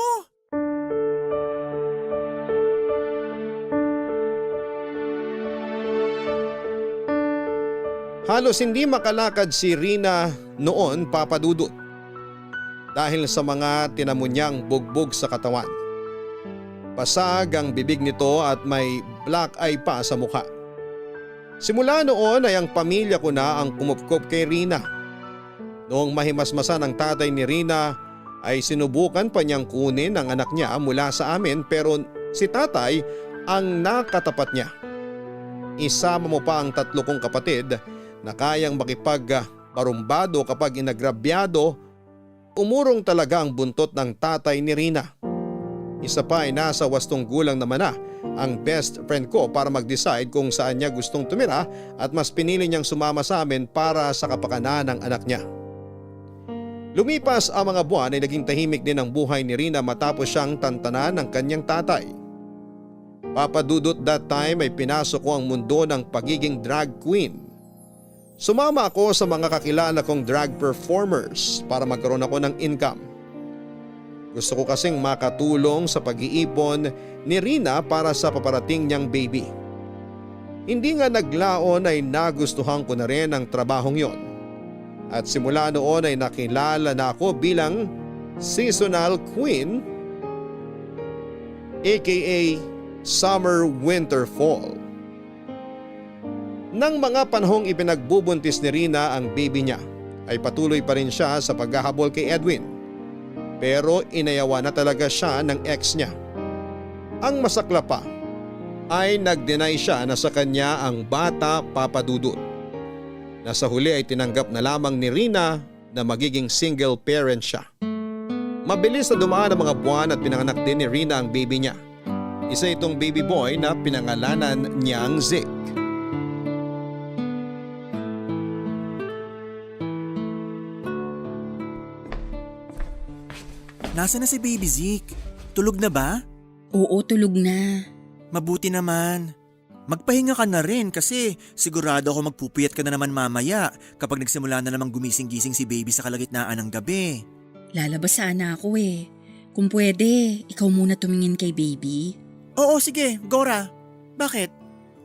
Halos hindi makalakad si Rina noon, Papa Dudut, dahil sa mga tinamo niyang bugbog sa katawan. Pasag ang bibig nito at may black eye pa sa mukha. Simula noon ay ang pamilya ko na ang kumupkop kay Rina. Noong mahimasmasan ang tatay ni Rina ay sinubukan pa niyang kunin ang anak niya mula sa amin, pero si tatay ang nakatapat niya. Isama mo pa ang 3 kong kapatid na kayang makipagbarumbado kapag inagrabyado. Umurong talaga ang buntot ng tatay ni Rina. Isa pa ay nasa 8 gulang naman na ang best friend ko para mag-decide kung saan niya gustong tumira, at mas pinili niyang sumama sa amin para sa kapakanan ng anak niya. Lumipas ang mga buwan ay naging tahimik din ang buhay ni Rina matapos siyang tantanan ng kanyang tatay. Papa Dudut, that time ay pinasok ko ang mundo ng pagiging drag queen. Sumama ako sa mga kakilala kong drag performers para magkaroon ako ng income. Gusto ko kasing makatulong sa pag-iipon ni Rina para sa paparating niyang baby. Hindi nga naglaon ay nagustuhan ko na rin ang trabahong yon. At simula noon ay nakilala na ako bilang seasonal queen, aka summer, winter, fall. Nang mga panahong ipinagbubuntis ni Rina ang baby niya, ay patuloy pa rin siya sa paghahabol kay Edwin. Pero inayawa na talaga siya ng ex niya. Ang masakla pa ay nag-deny siya na sa kanya ang bata, Papa Dudut. Nasa huli ay tinanggap na lamang ni Rina na magiging single parent siya. Mabilis na dumaan ang mga buwan at pinanganak din ni Rina ang baby niya. Isa itong baby boy na pinangalanan niyang Zik. Nasaan na si Baby Zeke? Tulog na ba? Oo, tulog na. Mabuti naman. Magpahinga ka na rin kasi sigurado ako magpupuyat ka na naman mamaya kapag nagsimula na namang gumising-gising si Baby sa kalagitnaan ng gabi. Lalabas sana ako eh. Kung pwede, ikaw muna tumingin kay Baby. Oo, sige, Gora. Bakit?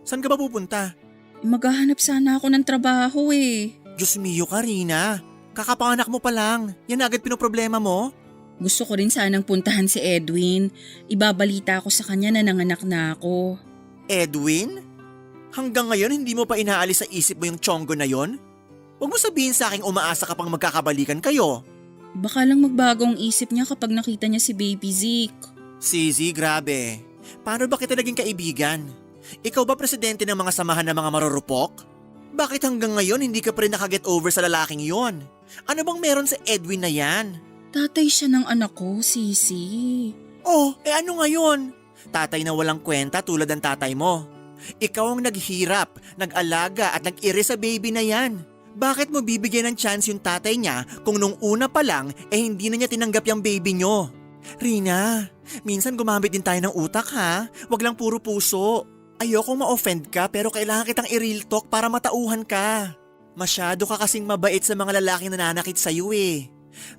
Saan ka ba pupunta? Maghahanap sana ako ng trabaho eh. Diyos mio ka, Rina. Kakapanganak mo pa lang. Yan agad pinoproblema mo? Gusto ko rin sanang puntahan si Edwin. Ibabalita ko sa kanya na nanganak na ako. Edwin? Hanggang ngayon hindi mo pa inaalis sa isip mo yung chonggo na yon? Huwag mo sabihin sa aking umaasa ka pang magkakabalikan kayo. Baka lang magbago ang isip niya kapag nakita niya si Baby Zeke. Sisi, grabe. Paano ba kita naging kaibigan? Ikaw ba presidente ng mga samahan ng mga marurupok? Bakit hanggang ngayon hindi ka pa rin nakaget over sa lalaking yon? Ano bang meron sa Edwin na yan? Tatay siya ng anak ko, Sisi. Oh, ano ngayon? Tatay na walang kwenta tulad ng tatay mo. Ikaw ang naghirap, nag-alaga at nag-ire sa baby na yan. Bakit mo bibigyan ng chance yung tatay niya kung nung una pa lang hindi na niya tinanggap yung baby nyo? Rina, minsan gumamit din tayo ng utak ha. Wag lang puro puso. Ayokong ma-offend ka pero kailangan kitang i-real talk para matauhan ka. Masyado ka kasing mabait sa mga lalaking nananakit sa'yo eh.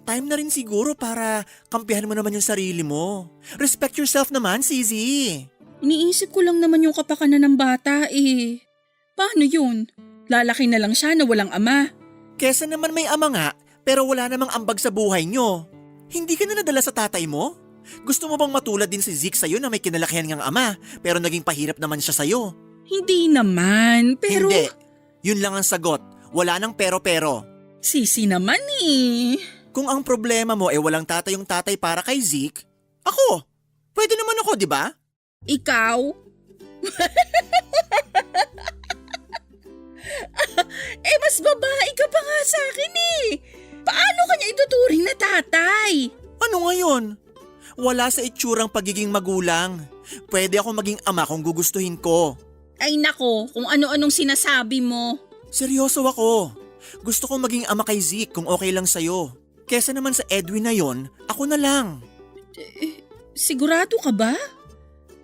Time na rin siguro para kampihan mo naman yung sarili mo. Respect yourself naman, Sisi. Iniisip ko lang naman yung kapakanan ng bata eh. Paano yun? Lalaki na lang siya na walang ama. Kesa naman may ama nga, pero wala namang ambag sa buhay nyo. Hindi ka na nadala sa tatay mo? Gusto mo bang matulad din si Zeke sa'yo na may kinalakihan ngang ama, pero naging pahirap naman siya sa'yo? Hindi naman, pero… Hindi. Yun lang ang sagot. Wala nang pero-pero. Sisi naman eh. Kung ang problema mo walang tatay yung tatay para kay Zeke, ako, pwede naman ako, di ba? Ikaw? Mas babae ka pa nga sa akin eh. Paano kanya ituturing na tatay? Ano ngayon? Wala sa itsurang pagiging magulang. Pwede ako maging ama kung gugustuhin ko. Ay nako, kung ano-anong sinasabi mo. Seryoso ako. Gusto ko maging ama kay Zeke kung okay lang sa'yo. Kesa naman sa Edwin na yon, ako na lang. Sigurado ka ba?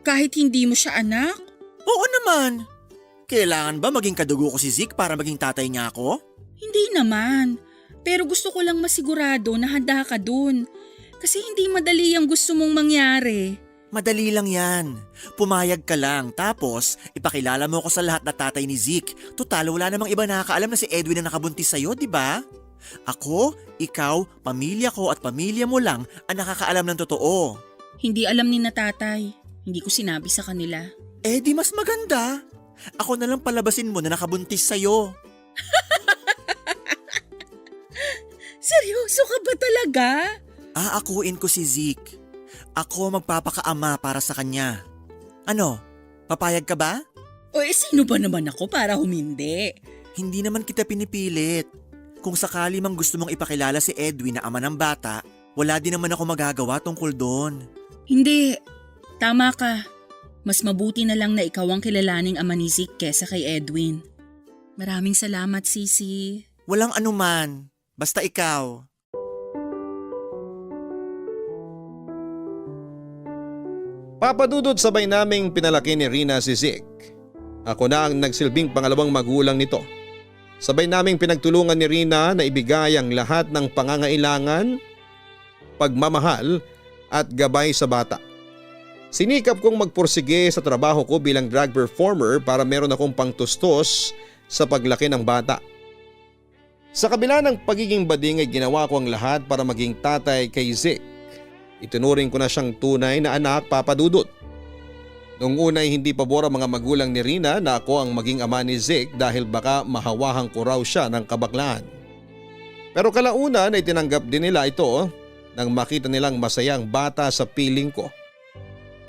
Kahit hindi mo siya anak? Oo naman. Kailangan ba maging kadugo ko si Zeke para maging tatay niya ako? Hindi naman. Pero gusto ko lang masigurado na handa ka dun. Kasi hindi madali ang gusto mong mangyari. Madali lang yan. Pumayag ka lang, tapos ipakilala mo ko sa lahat na tatay ni Zeke. Tutal, wala namang iba nakakaalam na si Edwin na nakabuntis sa'yo, di ba? Ako, ikaw, pamilya ko at pamilya mo lang ang nakakaalam ng totoo. Hindi alam ni na tatay. Hindi ko sinabi sa kanila. Eh di mas maganda. Ako na lang palabasin mo na nakabuntis sa'yo. Seryoso ka ba talaga? Aakuin ko si Zeke. Ako magpapakaama para sa kanya. Ano, papayag ka ba? O sino ba naman ako para humindi? Hindi naman kita pinipilit. Kung sakali mang gusto mong ipakilala si Edwin na ama ng bata, wala din naman ako magagawa tungkol doon. Hindi. Tama ka. Mas mabuti na lang na ikaw ang kilalaning ama ni Zeke kesa kay Edwin. Maraming salamat, Sisi. Walang anuman. Basta ikaw. Papadudot sabay naming pinalaki ni Rina si Zeke. Ako na ang nagsilbing pangalawang magulang nito. Sabay naming pinagtulungan ni Rina na ibigay ang lahat ng pangangailangan, pagmamahal at gabay sa bata. Sinikap kong magpursige sa trabaho ko bilang drag performer para meron akong pangtustos sa paglaki ng bata. Sa kabila ng pagiging bading ay ginawa ko ang lahat para maging tatay kay Zeke. Itinuring ko na siyang tunay na anak, Papadudot. Noong una ay hindi pabor ang mga magulang ni Rina na ako ang maging ama ni Zeke dahil baka mahawahan ko raw siya ng kabaklaan. Pero kalaunan ay tinanggap din nila ito nang makita nilang masaya ang bata sa piling ko.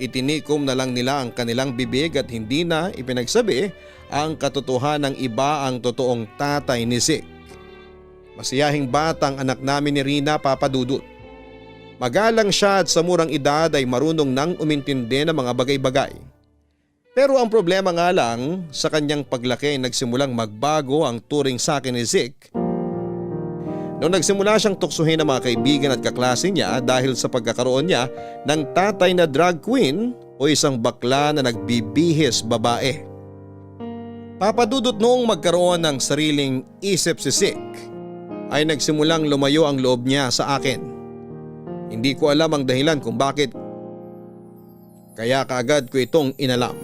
Itinikom na lang nila ang kanilang bibig at hindi na ipinagsabi ang katotohanan ng iba ang totoong tatay ni Zeke. Masayahing batang anak namin ni Rina, Papadudot. Magalang siya at sa murang edad ay marunong nang umintindi ng mga bagay-bagay. Pero ang problema nga lang, sa kanyang paglaki ay nagsimulang magbago ang turing sa akin ni Zeke. Noong nagsimula siyang tuksuhin ng mga kaibigan at kaklase niya dahil sa pagkakaroon niya ng tatay na drag queen o isang bakla na nagbibihis babae. Papadudot noong magkaroon ng sariling isip si Zeke, ay nagsimulang lumayo ang loob niya sa akin. Hindi ko alam ang dahilan kung bakit, kaya kaagad ko itong inalam.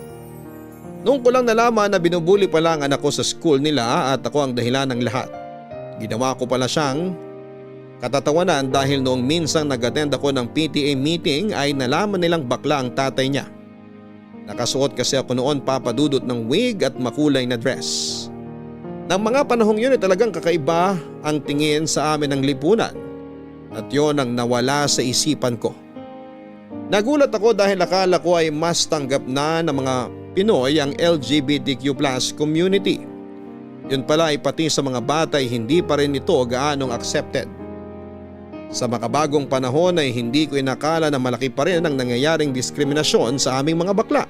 Noong ko lang nalaman na binubuli pala ang anak ko sa school nila at ako ang dahilan ng lahat. Ginawa ko pala siyang katatawanan dahil noong minsang nag-attend ako ng PTA meeting ay nalaman nilang bakla ang tatay niya. Nakasuot kasi ako noon, Papadudot, ng wig at makulay na dress. Nang mga panahong yun ay talagang kakaiba ang tingin sa amin ng lipunan. At yon ang nawala sa isipan ko. Nagulat ako dahil akala ko ay mas tanggap na ng mga Pinoy ang LGBTQ+ community. Yun pala ay pati sa mga bata ay hindi pa rin ito gaanong accepted. Sa makabagong panahon ay hindi ko inakala na malaki pa rin ang nangyayaring diskriminasyon sa aming mga bakla.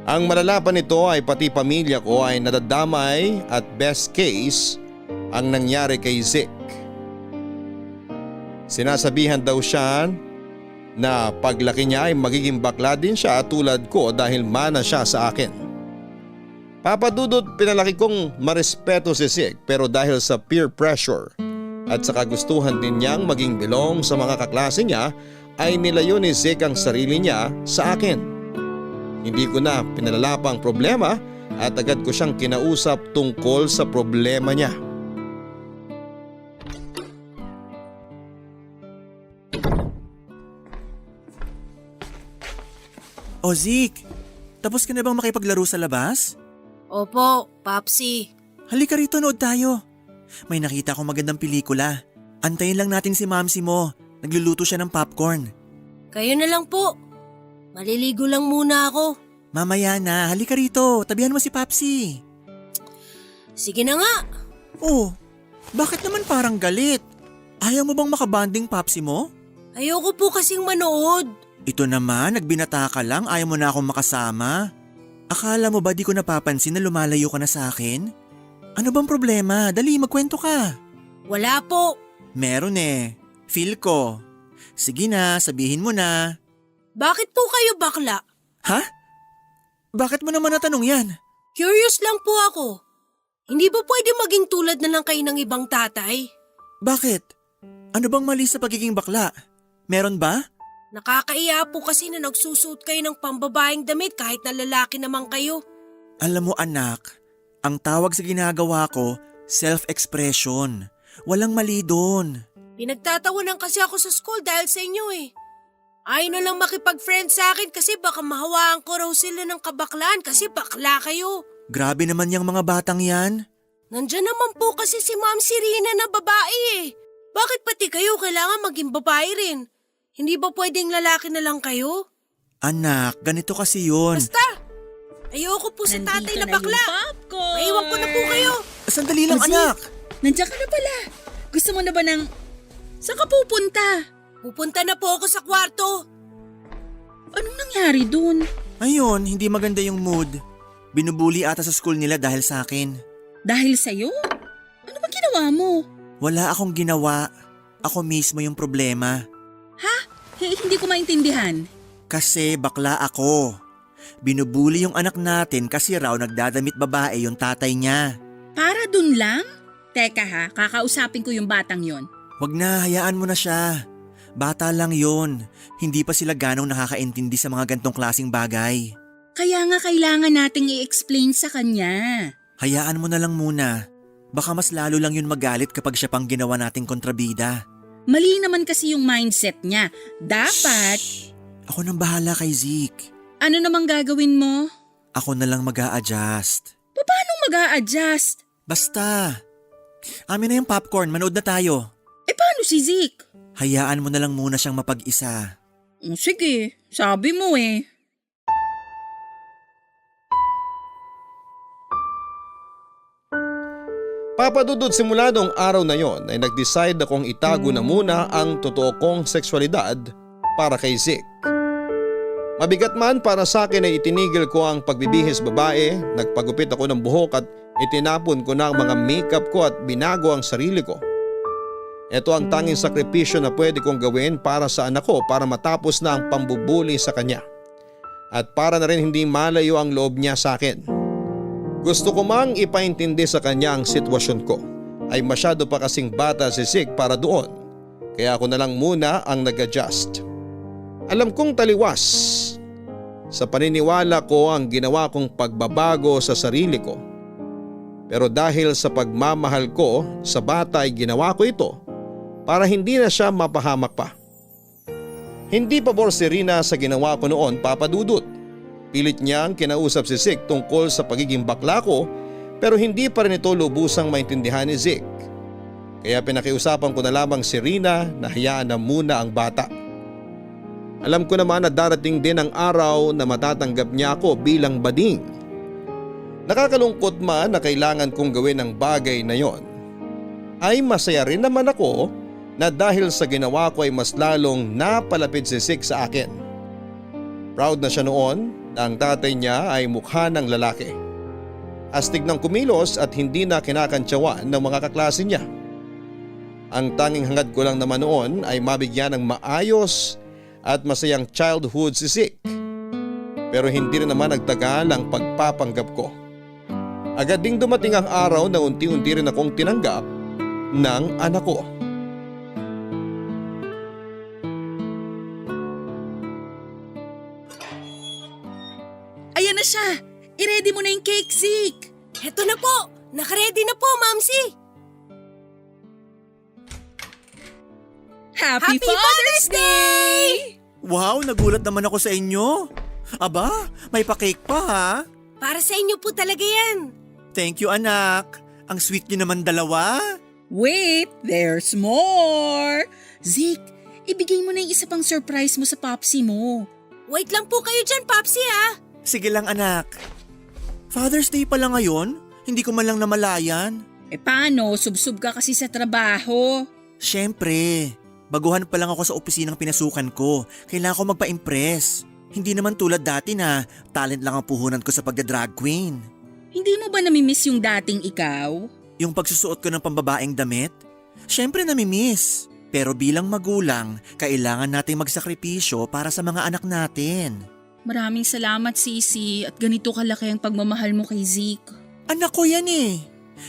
Ang malala pa nito ay pati pamilya ko ay nadadamay at best case ang nangyari kay Zeke. Sinasabihan daw siya na paglaki niya ay magiging bakla din siya tulad ko dahil mana siya sa akin. Papadudot, pinalaki kong marespeto si Zeke pero dahil sa peer pressure at sa kagustuhan din niyang maging belong sa mga kaklase niya ay nilayo ni Zeke ang sarili niya sa akin. Hindi ko na pinalala pa ang problema at agad ko siyang kinausap tungkol sa problema niya. O Zeke, tapos ka na bang makipaglaro sa labas? Opo, Papsi. Halika rito, nood tayo. May nakita akong magandang pelikula. Antayin lang natin si Mamsi mo. Nagluluto siya ng popcorn. Kayo na lang po. Maliligo lang muna ako. Mamaya na, halika rito. Tabihan mo si Papsi. Sige na nga. Oh, bakit naman parang galit? Ayaw mo bang makabanding Papsi mo? Ayoko po kasing manood. Ito naman, nagbinata ka lang, ayaw mo na akong makasama. Akala mo ba di ko napapansin na lumalayo ka na sa akin? Ano bang problema? Dali, magkwento ka. Wala po. Meron eh. Feel ko. Sige na, sabihin mo na. Bakit po kayo bakla? Ha? Bakit mo naman natanong yan? Curious lang po ako. Hindi ba pwede maging tulad na lang kayo ng ibang tatay? Bakit? Ano bang mali sa pagiging bakla? Meron ba? Nakakaiya po kasi na nagsusuot kayo ng pambabaeng damit kahit na lalaki naman kayo. Alam mo anak, ang tawag sa ginagawa ko, self-expression. Walang mali doon. Pinagtatawanan kasi ako sa school dahil sa inyo eh. Ayaw na lang makipag-friend sa akin kasi baka mahawaan ko raw sila ng kabaklaan kasi bakla kayo. Grabe naman yung mga batang yan. Nandyan naman po kasi si Ma'am Sirina na babae eh. Bakit pati kayo kailangan maging babae rin? Hindi ba pwedeng lalaki na lang kayo? Anak, ganito kasi yun. Basta! Ayoko po sa tatay na bakla. yung popcorn. Maiwan ko na po kayo. Sandali lang Ozzy, anak. Nandiyan ka na pala. Gusto mo na ba ng... Saan ka pupunta? Pupunta na po ako sa kwarto. Anong nangyari dun? Ayun, hindi maganda yung mood. Binubuli ata sa school nila dahil sa akin. Dahil sa'yo? Ano ba ginawa mo? Wala akong ginawa. Ako mismo yung problema. Hindi ko maintindihan. Kasi bakla ako. Binubuli yung anak natin kasi raw nagdadamit babae yung tatay niya. Para dun lang? Teka ha, kakausapin ko yung batang yon. Wag na, hayaan mo na siya. Bata lang yon. Hindi pa sila ganong nakakaintindi sa mga gantong klaseng bagay. Kaya nga kailangan nating i-explain sa kanya. Hayaan mo na lang muna. Baka mas lalo lang yun magalit kapag siya pang ginawa nating kontrabida. Mali naman kasi yung mindset niya. Dapat, Shh! Ako nang bahala kay Zeke. ano namang gagawin mo? Ako na lang mag-a-adjust. Paano mag-a-adjust? Basta. Amin na yung popcorn, manood na tayo. Paano si Zeke? Hayaan mo na lang muna siyang mapag-isa. Sige, sabi mo eh. Papadudod simula noong araw na yon ay nag-decide akong itago na muna ang totoo kong sexualidad para kay Zeke. Mabigat man para sa akin ay itinigil ko ang pagbibihis babae, nagpagupit ako ng buhok at itinapon ko na ang mga makeup ko at binago ang sarili ko. Ito ang tanging sakripisyo na pwede kong gawin para sa anak ko para matapos na ang pambubuli sa kanya. At para na rin hindi malayo ang loob niya sa akin. Gusto ko mang ipaintindi sa kanya ang sitwasyon ko. Ay masyado pa kasing bata si Zeke para doon. Kaya ako na lang muna ang nag-adjust. Alam kong taliwas. Sa paniniwala ko ang ginawa kong pagbabago sa sarili ko. Pero dahil sa pagmamahal ko sa bata ay ginawa ko ito para hindi na siya mapahamak pa. Hindi pabor si Rina sa ginawa ko noon, Papa Dudut. Pilit niyang kinausap si Zeke tungkol sa pagiging bakla ko pero hindi pa rin ito lubusang maintindihan ni Zeke. Kaya pinakiusapan ko na lamang si Rina na hayaan na muna ang bata. Alam ko naman na darating din ang araw na matatanggap niya ako bilang bading. Nakakalungkot man na kailangan kong gawin ang bagay na yon. Ay masaya rin naman ako na dahil sa ginawa ko ay mas lalong napalapit si Zeke sa akin. Proud na siya noon na ang tatay niya ay mukha ng lalaki. Astig ng kumilos at hindi na kinakantsawan ng mga kaklase niya. Ang tanging hangad ko lang naman noon ay mabigyan ng maayos at masayang childhood si Zeke. Pero hindi rin naman nagtagal ang pagpapanggap ko. Agad ding dumating ang araw na unti-unti rin akong tinanggap ng anak ko. Ayan na siya! I-ready mo na yung cake, Zeke! Heto na po! Nakaready na po, Mamsi! Happy Father's Day! Wow, nagulat naman ako sa inyo. Aba, may pa-cake pa ha. Para sa inyo po talaga yan. Thank you anak. Ang sweet niyo naman dalawa. Wait, there's more! Zeke, ibigay mo na yung isa pang surprise mo sa Popsi mo. Wait lang po kayo dyan, Popsi ha. Sige lang anak. Father's Day pala ngayon? Hindi ko man lang namalayan. Paano? Subsub ka kasi sa trabaho. Siyempre, baguhan pa lang ako sa opisinang pinasukan ko. Kailangan ko magpa-impress. Hindi naman tulad dati na talent lang ang puhunan ko sa pagda-drag queen. Hindi mo ba namimiss yung dating ikaw? Yung pagsusuot ko ng pambabaeng damit? Siyempre namimiss. Pero bilang magulang, kailangan nating magsakripisyo para sa mga anak natin. Maraming salamat, Sisi, at ganito kalaki ang pagmamahal mo kay Zeke. Anak ko yan eh.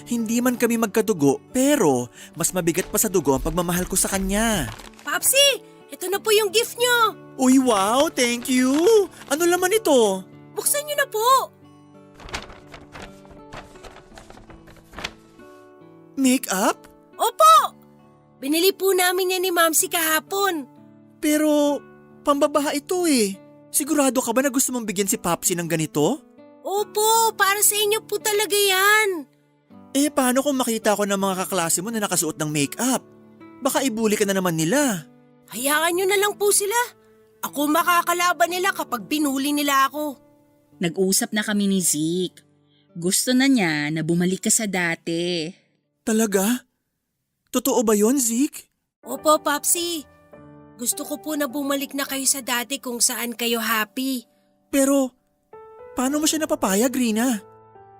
Hindi man kami magkadugo, pero mas mabigat pa sa dugo ang pagmamahal ko sa kanya. Popsi, ito na po yung gift nyo. Uy, wow! Thank you! Ano laman ito? Buksan nyo na po. Make-up? Opo! Binili po namin yan ni Mamsi kahapon. Pero, pambabaha ito eh. Sigurado ka ba na gusto mong bigyan si Popsi ng ganito? Opo, para sa inyo po talaga yan. Paano kung makita ko ng mga kaklase mo na nakasuot ng make-up? Baka ibuli ka na naman nila. Hayaan nyo na lang po sila. Ako makakalaban nila kapag binuli nila ako. Nag-usap na kami ni Zeke. Gusto na niya na bumalik ka sa dati. Talaga? Totoo ba yon, Zeke? Opo, Popsi. Gusto ko po na bumalik na kayo sa dati kung saan kayo happy. Pero, paano mo siya napapayag, Rina?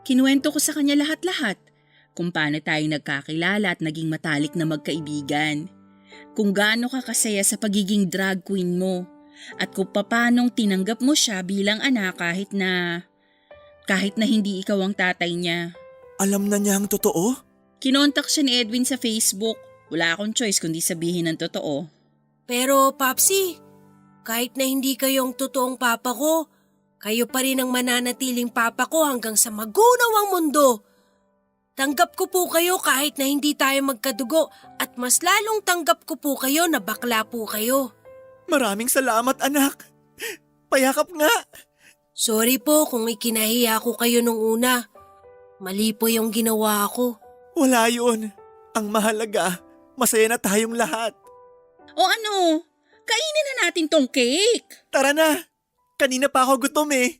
Kinuwento ko sa kanya lahat-lahat. Kung paano tayo nagkakilala at naging matalik na magkaibigan. Kung gaano ka kasaya sa pagiging drag queen mo. At kung paanong tinanggap mo siya bilang anak kahit na hindi ikaw ang tatay niya. Alam na niya ang totoo? Kinontak siya ni Edwin sa Facebook. Wala akong choice kundi sabihin ang totoo. Pero, Popsi, kahit na hindi kayong totoong papa ko, kayo pa rin ang mananatiling papa ko hanggang sa magunaw ang mundo. Tanggap ko po kayo kahit na hindi tayo magkadugo at mas lalong tanggap ko po kayo na bakla po kayo. Maraming salamat, anak. Payakap nga. Sorry po kung ikinahiya ko kayo nung una. Mali po yung ginawa ko. Wala yun. Ang mahalaga, masaya na tayong lahat. O ano? Kainin na natin tong cake. Tara na. Kanina pa ako gutom eh.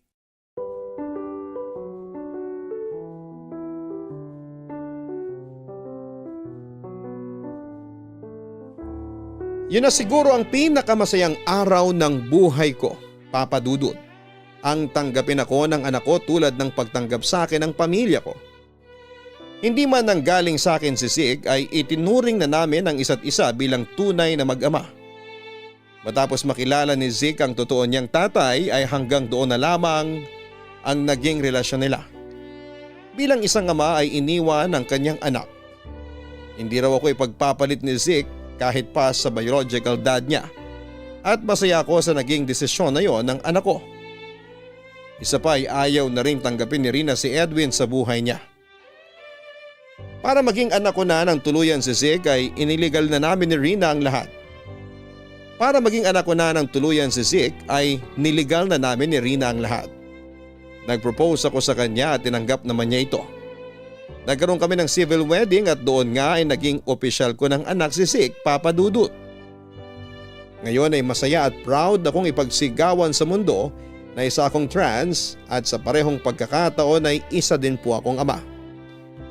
Yun na siguro ang pinakamasayang araw ng buhay ko, Papa Dudut. Ang tanggapin ako ng anak ko tulad ng pagtanggap sa akin ng pamilya ko. Hindi man nang galing sa akin si Zeke ay itinuring na namin ang isa't isa bilang tunay na mag-ama. Matapos makilala ni Zeke ang totoo niyang tatay ay hanggang doon na lamang ang naging relasyon nila. Bilang isang ama ay iniwan ang kanyang anak. Hindi raw ako ipagpapalit ni Zeke kahit pa sa biological dad niya. At masaya ako sa naging desisyon na yon ng anak ko. Isa pa ay ayaw na rin tanggapin ni Rina si Edwin sa buhay niya. Para maging anak ko na ng tuluyan si Zeke ay iniligal na namin ni Rina ang lahat. Para maging anak ko na ng tuluyan si Zeke ay niligal na namin ni Rina ang lahat. Nag-propose ako sa kanya at tinanggap naman niya ito. Nagkaroon kami ng civil wedding at doon nga ay naging opisyal ko ng anak si Zeke, Papa Dudut. Ngayon ay masaya at proud akong ipagsigawan sa mundo na isa akong trans at sa parehong pagkakataon ay isa din po akong ama.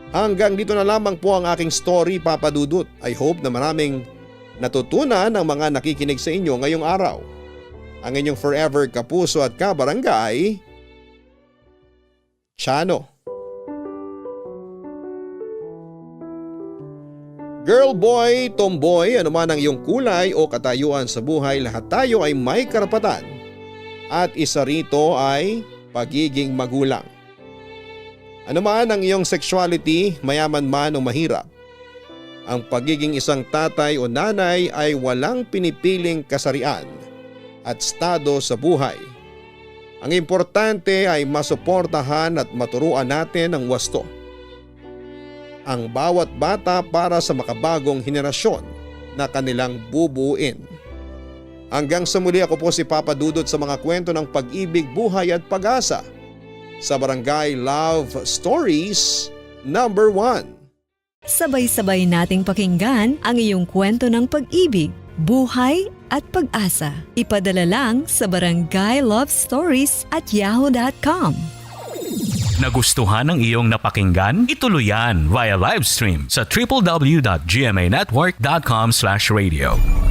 Hanggang dito na lamang po ang aking story, Papa Dudut. I hope na maraming natutunan ang mga nakikinig sa inyo ngayong araw. Ang inyong forever kapuso at kabarangay, Chano. Girl, boy, tomboy, anuman ang iyong kulay o katayuan sa buhay, lahat tayo ay may karapatan. At isa rito ay pagiging magulang. Ano man ang iyong sexuality, mayaman man o mahirap, ang pagiging isang tatay o nanay ay walang pinipiling kasarian at estado sa buhay. Ang importante ay masuportahan at maturuan natin ang wasto. Ang bawat bata para sa makabagong henerasyon na kanilang bubuin. Hanggang sa muli, ako po si Papa Dudut sa mga kwento ng pag-ibig, buhay at pag-asa sa Barangay Love Stories #1. Sabay-sabay nating pakinggan ang iyong kwento ng pag-ibig, buhay at pag-asa. Ipadala lang sa barangaylovestories@yahoo.com. Nagustuhan ng iyong napakinggan? Ituloy yan via live stream sa www.gmanetwork.com/radio.